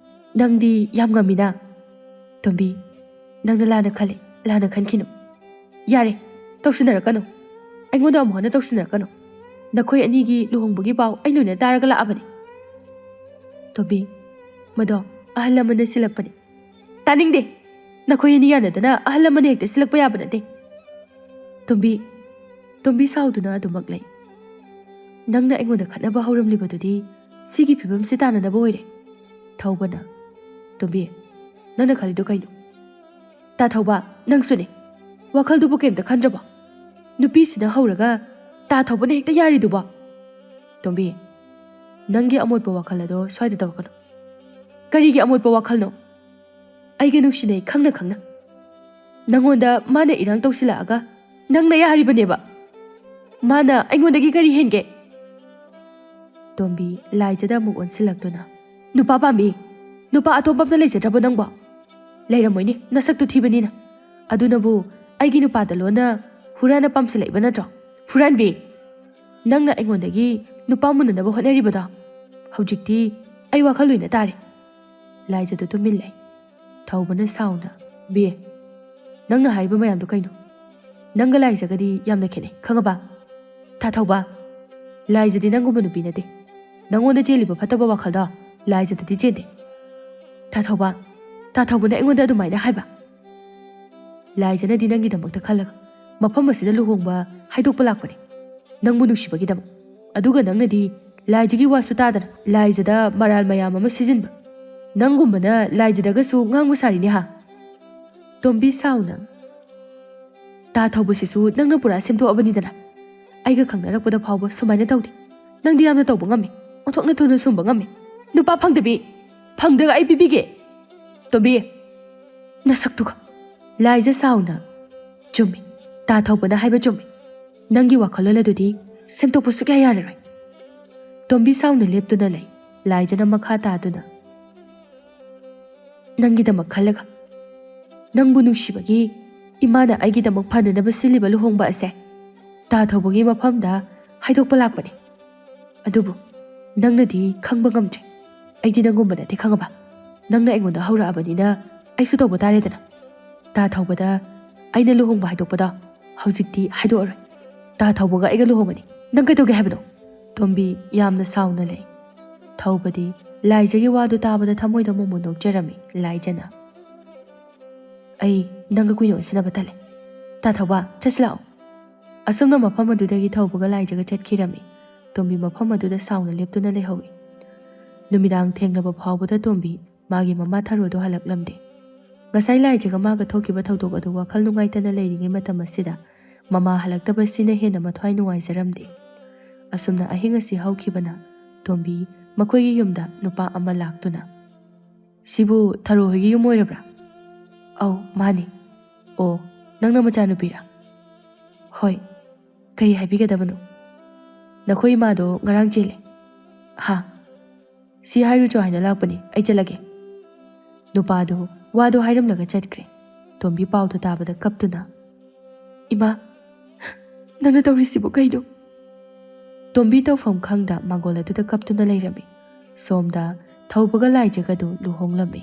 ꯅꯪꯗꯤ ꯌꯥꯝ ꯉꯝꯃꯤꯅ꯫ ꯇꯣꯝꯕꯤ, ꯅꯪꯅ ꯂꯥꯟꯅ ꯈꯜꯂꯤ, ꯂꯥꯟꯅ ꯈꯟꯈꯤꯅꯨ꯫ ꯌꯥꯔꯦ, ꯇꯧꯁꯤꯟꯅꯔꯛꯀꯅꯨ꯫ ꯑꯩꯉꯣꯟꯗ ꯑꯃꯨꯛ ꯍꯟꯅ ꯇꯧꯁꯤꯟꯅꯔꯛꯀꯅꯨ꯫ ꯅꯈꯣꯏ ꯑꯅꯤꯒꯤ ꯂꯨꯍꯣꯡꯕꯒꯤ ꯄꯥꯎ ꯑꯩ ꯂꯣꯏꯅ ꯇꯥꯔꯒ ꯂꯥꯛꯑꯕꯅꯤ꯫ ꯇꯣꯝꯕꯤ, ꯃꯗꯣ ꯑꯍꯜ ꯂꯃꯟꯅ ꯁꯤꯜꯂꯛꯄꯅꯤ꯫ ꯇꯥꯅꯤꯡꯗꯦ꯫ ꯅꯈꯣꯏ ꯑꯅꯤ ꯌꯥꯅꯗꯅ ꯑꯍꯜ ꯂꯃꯟꯅ ꯍꯦꯛꯇ ꯁꯤꯜꯂꯛꯄ ꯌꯥꯕ ꯅꯠꯇꯦ꯫ ꯇꯣꯝꯕꯤ, ꯇꯣꯝꯕꯤ ꯁꯥꯎꯗꯨꯅ ꯑꯗꯨꯃꯛ ꯂꯩ꯫ ꯅꯪꯅ ꯑꯩꯉꯣꯟꯗ ꯈꯠꯅꯕ ꯍꯧꯔꯝꯂꯤꯕꯗꯨꯗꯤ ꯁꯤꯒꯤ ꯐꯤꯕꯝꯁꯤ ꯇꯥꯅꯅꯕ ꯑꯣꯏꯔꯦ꯫ ꯊꯧꯕꯅ, ꯇꯣꯝꯕꯤ, ꯅꯪꯅ ꯈꯜꯂꯤꯗꯣ ꯀꯩꯅꯣ? ꯇꯥ ꯊꯧꯕ, ꯅꯪꯁꯨꯅꯦ꯫ ꯋꯥꯈꯜꯗꯨꯕꯨ ꯀꯩꯝꯇ ꯈꯟꯗ꯭ꯔꯕꯣ? ꯅꯨꯄꯤꯁꯤꯅ ꯍꯧꯔꯒ ꯇꯥ ꯊꯧꯕꯅ ꯍꯦꯛꯇ ꯌꯥꯔꯤꯗꯨꯕꯣ? ꯇꯣꯝꯕꯤ, ꯅꯪꯒꯤ ꯑꯃꯣꯠꯄ ꯋꯥꯈꯜ ꯑꯗꯣ ꯁ꯭ꯋꯥꯏꯗ ꯇꯧꯔꯛꯀꯅꯨ꯫ ꯀꯔꯤꯒꯤ ꯑꯃꯣꯠꯄ ꯋꯥꯈꯜꯅꯣ? ꯑꯩꯒ ꯅꯨꯡꯁꯤꯅꯩ ꯈꯪꯅ ꯈꯪꯅ꯫ ꯅꯪꯉꯣꯟꯗ ꯃꯥꯅ ꯏꯔꯥꯡ ꯇꯧꯁꯤꯜꯂꯛꯑꯒ ꯅꯪꯅ ꯌꯥꯔꯤꯕꯅꯦꯕ꯫ ꯃꯥꯅ ꯑꯩꯉꯣꯟꯗꯒꯤ ꯀꯔꯤ ꯍꯦꯟꯒꯦ? ꯇꯣꯝꯕꯤ ꯂꯥꯏꯖꯗ ꯑꯃꯨꯛ ꯑꯣꯟꯁꯤꯜꯂꯛꯇꯨꯅ, ꯅꯨꯄꯥ ꯄꯥꯝꯃꯤ꯫ ꯅꯨꯄꯥ ꯑꯇꯣꯞꯄ ꯑꯝꯇ ꯂꯩꯖꯗ꯭ꯔꯕꯣ ꯅꯪꯕꯣ? ꯂꯩꯔꯝꯃꯣꯏꯅꯦ, ꯅꯁꯛꯇꯨ ꯊꯤꯕꯅꯤꯅ꯫ ꯑꯗꯨꯅꯕꯨ ꯑꯩꯒꯤ ꯅꯨꯄꯥꯗ ꯂꯣꯟꯅ ꯍꯨꯔꯥꯟꯅ ꯄꯥꯝꯁꯤꯜꯂꯛꯏꯕ ꯅꯠꯇ꯭ꯔꯣ? ꯍꯨꯔꯥꯟꯕꯤ! ꯅꯪꯅ ꯑꯩꯉꯣꯟꯗꯒꯤ ꯅꯨꯄꯥ ꯃꯨꯟꯅꯅꯕ ꯍꯣꯠꯅꯔꯤꯕꯗꯣ? ꯍꯧꯖꯤꯛꯇꯤ ꯑꯩ ꯋꯥꯈꯜ ꯂꯣꯏꯅ ꯇꯥꯔꯦ꯫ ꯂꯥꯏꯖꯗꯨ ꯇꯨꯃꯤꯟ ꯂꯩ꯫ ꯊꯧꯕꯅ ꯁꯥꯎꯅ, ꯕꯤ, ꯅꯪꯅ ꯍꯥꯏꯔꯤꯕ ꯃꯌꯥꯝꯗꯣ ꯀꯩꯅꯣ? ꯅꯪꯒ ꯂꯥꯏꯖꯒꯗꯤ ꯌꯥꯝꯅ ꯈꯦꯠꯅꯩ, ꯈꯪꯉꯕ? ꯇꯥ ꯊꯧꯕ, ꯂꯥꯏꯖꯗꯤ ꯅꯪꯒꯨꯝꯕ ꯅꯨꯄꯤ ꯅꯠꯇꯦ꯫ ꯅꯪꯉꯣꯟꯗ ꯆꯦꯜꯂꯤꯕ ꯐꯠꯇꯕ ꯋꯥꯈꯜꯗꯣ ꯂꯥꯏꯖꯗꯗꯤ ꯆꯦꯟꯗꯦ꯫ ꯇꯥ ꯊꯧꯕ, ꯇꯥ ꯊꯧꯕꯅ ꯑꯩꯉꯣꯟꯗ ꯑꯗꯨꯃꯥꯏꯅ ꯍꯥꯏꯕ? ꯂꯥꯏꯖꯅꯗꯤ ꯅꯪꯒꯤꯗꯃꯛꯇ ꯈꯜꯂꯒ ꯃꯐꯝ ꯑꯁꯤꯗ ꯂꯨꯍꯣꯡꯕ ꯍꯥꯏꯗꯣꯛꯄ ꯂꯥꯛꯄꯅꯦ, ꯅꯪꯕꯨ ꯅꯨꯡꯁꯤꯕꯒꯤꯗꯃꯛ꯫ ꯑꯗꯨꯒ ꯅꯪꯅꯗꯤ ꯂꯥꯏꯖꯒꯤ ꯋꯥꯁꯨ ꯇꯥꯗꯅ ꯂꯥꯏꯖꯗ ꯃꯔꯥꯜ ꯃꯌꯥꯝ ꯑꯃ ꯁꯤꯖꯤꯟꯕ꯫ ꯅꯪꯒꯨꯝꯕꯅ ꯂꯥꯏꯖꯗꯒꯁꯨ ꯉꯥꯡꯕ ꯁꯥꯔꯤꯅꯦ ꯍꯥ? ꯇꯣꯝꯕꯤ ꯁꯥꯎꯅ, ꯇꯥ ꯊꯧꯕꯁꯤꯁꯨ ꯅꯪꯅ ꯄꯨꯔꯥ ꯁꯦꯝꯗꯣꯛꯑꯕꯅꯤꯗꯅ꯫ ꯑꯩꯒ ꯈꯪꯅꯔꯛꯄꯗ ꯐꯥꯎꯕ ꯁꯨꯃꯥꯏꯅ ꯇꯧꯗꯦ꯫ ꯅꯪꯗꯤ ꯌꯥꯝꯅ ꯇꯧꯕ ꯉꯝꯃꯤ, ꯑꯣꯟꯊꯣꯛꯅ ꯊꯨꯅ ꯁꯨꯝꯕ ꯉꯝꯃꯤ꯫ ꯅꯨꯄꯥ ꯐꯪꯗꯕꯤ, ꯐꯪꯗ꯭ꯔꯒ ꯑꯩ ꯄꯤꯕꯤꯒꯦ꯫ ꯇꯣꯝꯕꯤ, ꯅꯁꯛꯇꯨꯒ꯫ ꯂꯥꯏꯖ ꯁꯥꯎꯅ, ꯆꯨꯝꯃꯤ, ꯇꯥ ꯊꯧꯕꯅ ꯍꯥꯏꯕ ꯆꯨꯝꯃꯤ꯫ ꯅꯪꯒꯤ ꯋꯥꯈꯜꯂꯣꯟ ꯑꯗꯨꯗꯤ ꯁꯦꯝꯗꯣꯛꯄ ꯁꯨꯛꯌꯥ ꯌꯥꯔꯔꯣꯏ꯫ ꯇꯣꯝꯕꯤ ꯁꯥꯎꯅ ꯂꯦꯞꯇꯨꯅ ꯂꯩ꯫ ꯂꯥꯏꯖꯅ ꯃꯈꯥ ꯇꯥꯗꯨꯅ, ꯅꯪꯒꯤꯗꯃꯛ ꯈꯜꯂꯒ, ꯅꯪꯕꯨ ꯅꯨꯡꯁꯤꯕꯒꯤ ꯏꯃꯥꯅ ꯑꯩꯒꯤꯗꯃꯛ ꯐꯅꯅꯕ ꯁꯤꯜꯂꯤꯕ ꯂꯨꯍꯣꯡꯕ ꯑꯁꯦ ꯇꯥ ꯊꯧꯕꯒꯤ ꯃꯐꯝꯗ ꯍꯥꯏꯗꯣꯛꯄ ꯂꯥꯛꯄꯅꯦ꯫ ꯑꯗꯨꯕꯨ ꯅꯪꯅꯗꯤ ꯈꯪꯕ ꯉꯝꯗ꯭ꯔꯦ꯫ ꯑꯩꯗꯤ ꯅꯪꯒꯨꯝꯕ ꯅꯠꯇꯦ, ꯈꯪꯉꯕ? ꯅꯪꯅ ꯑꯩꯉꯣꯟꯗ ꯍꯧꯔꯛꯑꯕꯅꯤꯅ ꯑꯩꯁꯨ ꯇꯧꯕ ꯇꯥꯔꯦꯗꯅ꯫ ꯇꯥ ꯊꯧꯕꯗ ꯑꯩꯅ ꯂꯨꯍꯣꯡꯕ ꯍꯥꯏꯗꯣꯛꯄꯗꯣ ꯍꯧꯖꯤꯛꯇꯤ ꯍꯥꯏꯗꯣꯛꯑꯔꯣꯏ꯫ ꯇꯥ ꯊꯧꯕꯒ ꯑꯩꯒ ꯂꯨꯍꯣꯡꯉꯅꯤ꯫ ꯅꯪ ꯀꯩꯗꯧꯒꯦ ꯍꯥꯏꯕꯅꯣ? ꯇꯣꯝꯕꯤ ꯌꯥꯝꯅ ꯁꯥꯎꯅ ꯂꯩ꯫ ꯊꯧꯕꯗꯤ ꯂꯥꯏꯖꯒꯤ ꯋꯥꯗꯨ ꯇꯥꯕꯗ ꯊꯃꯣꯏꯗ ꯃꯣꯃꯣꯟ ꯅꯣꯛꯆꯔꯝꯃꯤ꯫ ꯂꯥꯏꯖꯅ, ꯑꯩ ꯅꯪꯒ ꯀꯨꯏꯅ ꯑꯣꯟꯁꯤꯟꯅꯕ ꯇꯜꯂꯦ꯫ ꯇꯥ ꯊꯧꯕ, ꯆꯠꯁꯤ ꯂꯥꯛꯑꯣ꯫ ꯑꯁꯨꯝꯅ ꯃꯐꯝ ꯑꯗꯨꯗꯒꯤ ꯊꯧꯕꯒ ꯂꯥꯏꯖꯒ ꯆꯠꯈꯤꯔꯝꯃꯤ꯫ ꯇꯣꯝꯕꯤ ꯃꯐꯝ ꯑꯗꯨꯗ ꯁꯥꯎꯅ ꯂꯦꯞꯇꯨꯅ ꯂꯩꯍꯧꯏ꯫ ꯅꯨꯃꯤꯗꯥꯡ ꯊꯦꯡꯂꯕ ꯐꯥꯎꯕꯗ ꯇꯣꯝꯕꯤ ꯃꯥꯒꯤ ꯃꯃꯥ ꯊꯔꯣꯗꯣ ꯍꯜꯂꯛꯂꯝꯗꯦ꯫ ꯉꯁꯥꯏ ꯂꯥꯏꯖꯒ ꯃꯥꯒ ꯊꯣꯛꯈꯤꯕ ꯊꯧꯗꯣꯛ ꯑꯗꯨ ꯋꯥꯈꯜ ꯅꯨꯡꯉꯥꯏꯇꯅ ꯂꯩꯔꯤꯉꯩ ꯃꯇꯝ ꯑꯁꯤꯗ ꯃꯃꯥ ꯍꯜꯂꯛꯇꯕꯁꯤꯅ ꯍꯦꯟꯅ ꯃꯊ꯭ꯋꯥꯏ ꯅꯨꯡꯉꯥꯏꯖꯔꯝꯗꯦ꯫ ꯑꯁꯨꯝꯅ ꯑꯍꯤꯡ ꯑꯁꯤ ꯍꯧꯈꯤꯕꯅ ꯇꯣꯝꯕꯤ ꯃꯈꯣꯏꯒꯤ ꯌꯨꯝꯗ ꯅꯨꯄꯥ ꯑꯃ ꯂꯥꯛꯇꯨꯅ, "ꯁꯤꯕꯨ ꯊꯔꯣ ꯍꯣꯏꯒꯤ ꯌꯨꯝ ꯑꯣꯏꯔꯕ꯭ꯔꯥ?" "ꯑꯧ, ꯃꯥꯅꯤ꯫" "ꯑꯣ, ꯅꯪꯅ ꯃꯆꯥꯅꯨꯄꯤꯔꯥ?" "ꯍꯣꯏ꯫ ꯀꯔꯤ ꯍꯥꯏꯕꯤꯒꯗꯕꯅꯣ?" "ꯅꯈꯣꯏ ꯏꯃꯥꯗꯣ ꯉꯔꯥꯡ ꯆꯦꯜꯂꯦ꯫" "ꯍꯥ?" "ꯁꯤ ꯍꯥꯏꯔꯨꯆꯣ ꯍꯥꯏꯅ ꯂꯥꯛꯄꯅꯤ, ꯑꯩ ꯆꯠꯂꯒꯦ꯫" ꯅꯨꯄꯥꯗꯣ ꯋꯥꯗꯣ ꯍꯥꯏꯔꯝꯂꯒ ꯆꯠꯈ꯭ꯔꯦ꯫ ꯇꯣꯝꯕꯤ ꯄꯥꯎꯗꯣ ꯇꯥꯕꯗ ꯀꯞꯇꯨꯅ, "ꯏꯃꯥ, ꯅꯪꯅ ꯇꯧꯔꯤꯁꯤꯕꯨ ꯀꯩꯅꯣ?" ꯇꯣꯝꯕꯤ ꯇꯧꯐꯝ ꯈꯪꯗ ꯃꯥꯡꯒꯣꯜ ꯑꯗꯨꯗ ꯀꯞꯇꯨꯅ ꯂꯩꯔꯝꯃꯤ꯫ ꯁꯣꯝꯗ ꯊꯧꯕꯒ ꯂꯥꯏꯖꯒꯗꯨ ꯂꯨꯍꯣꯡꯂꯝꯃꯤ꯫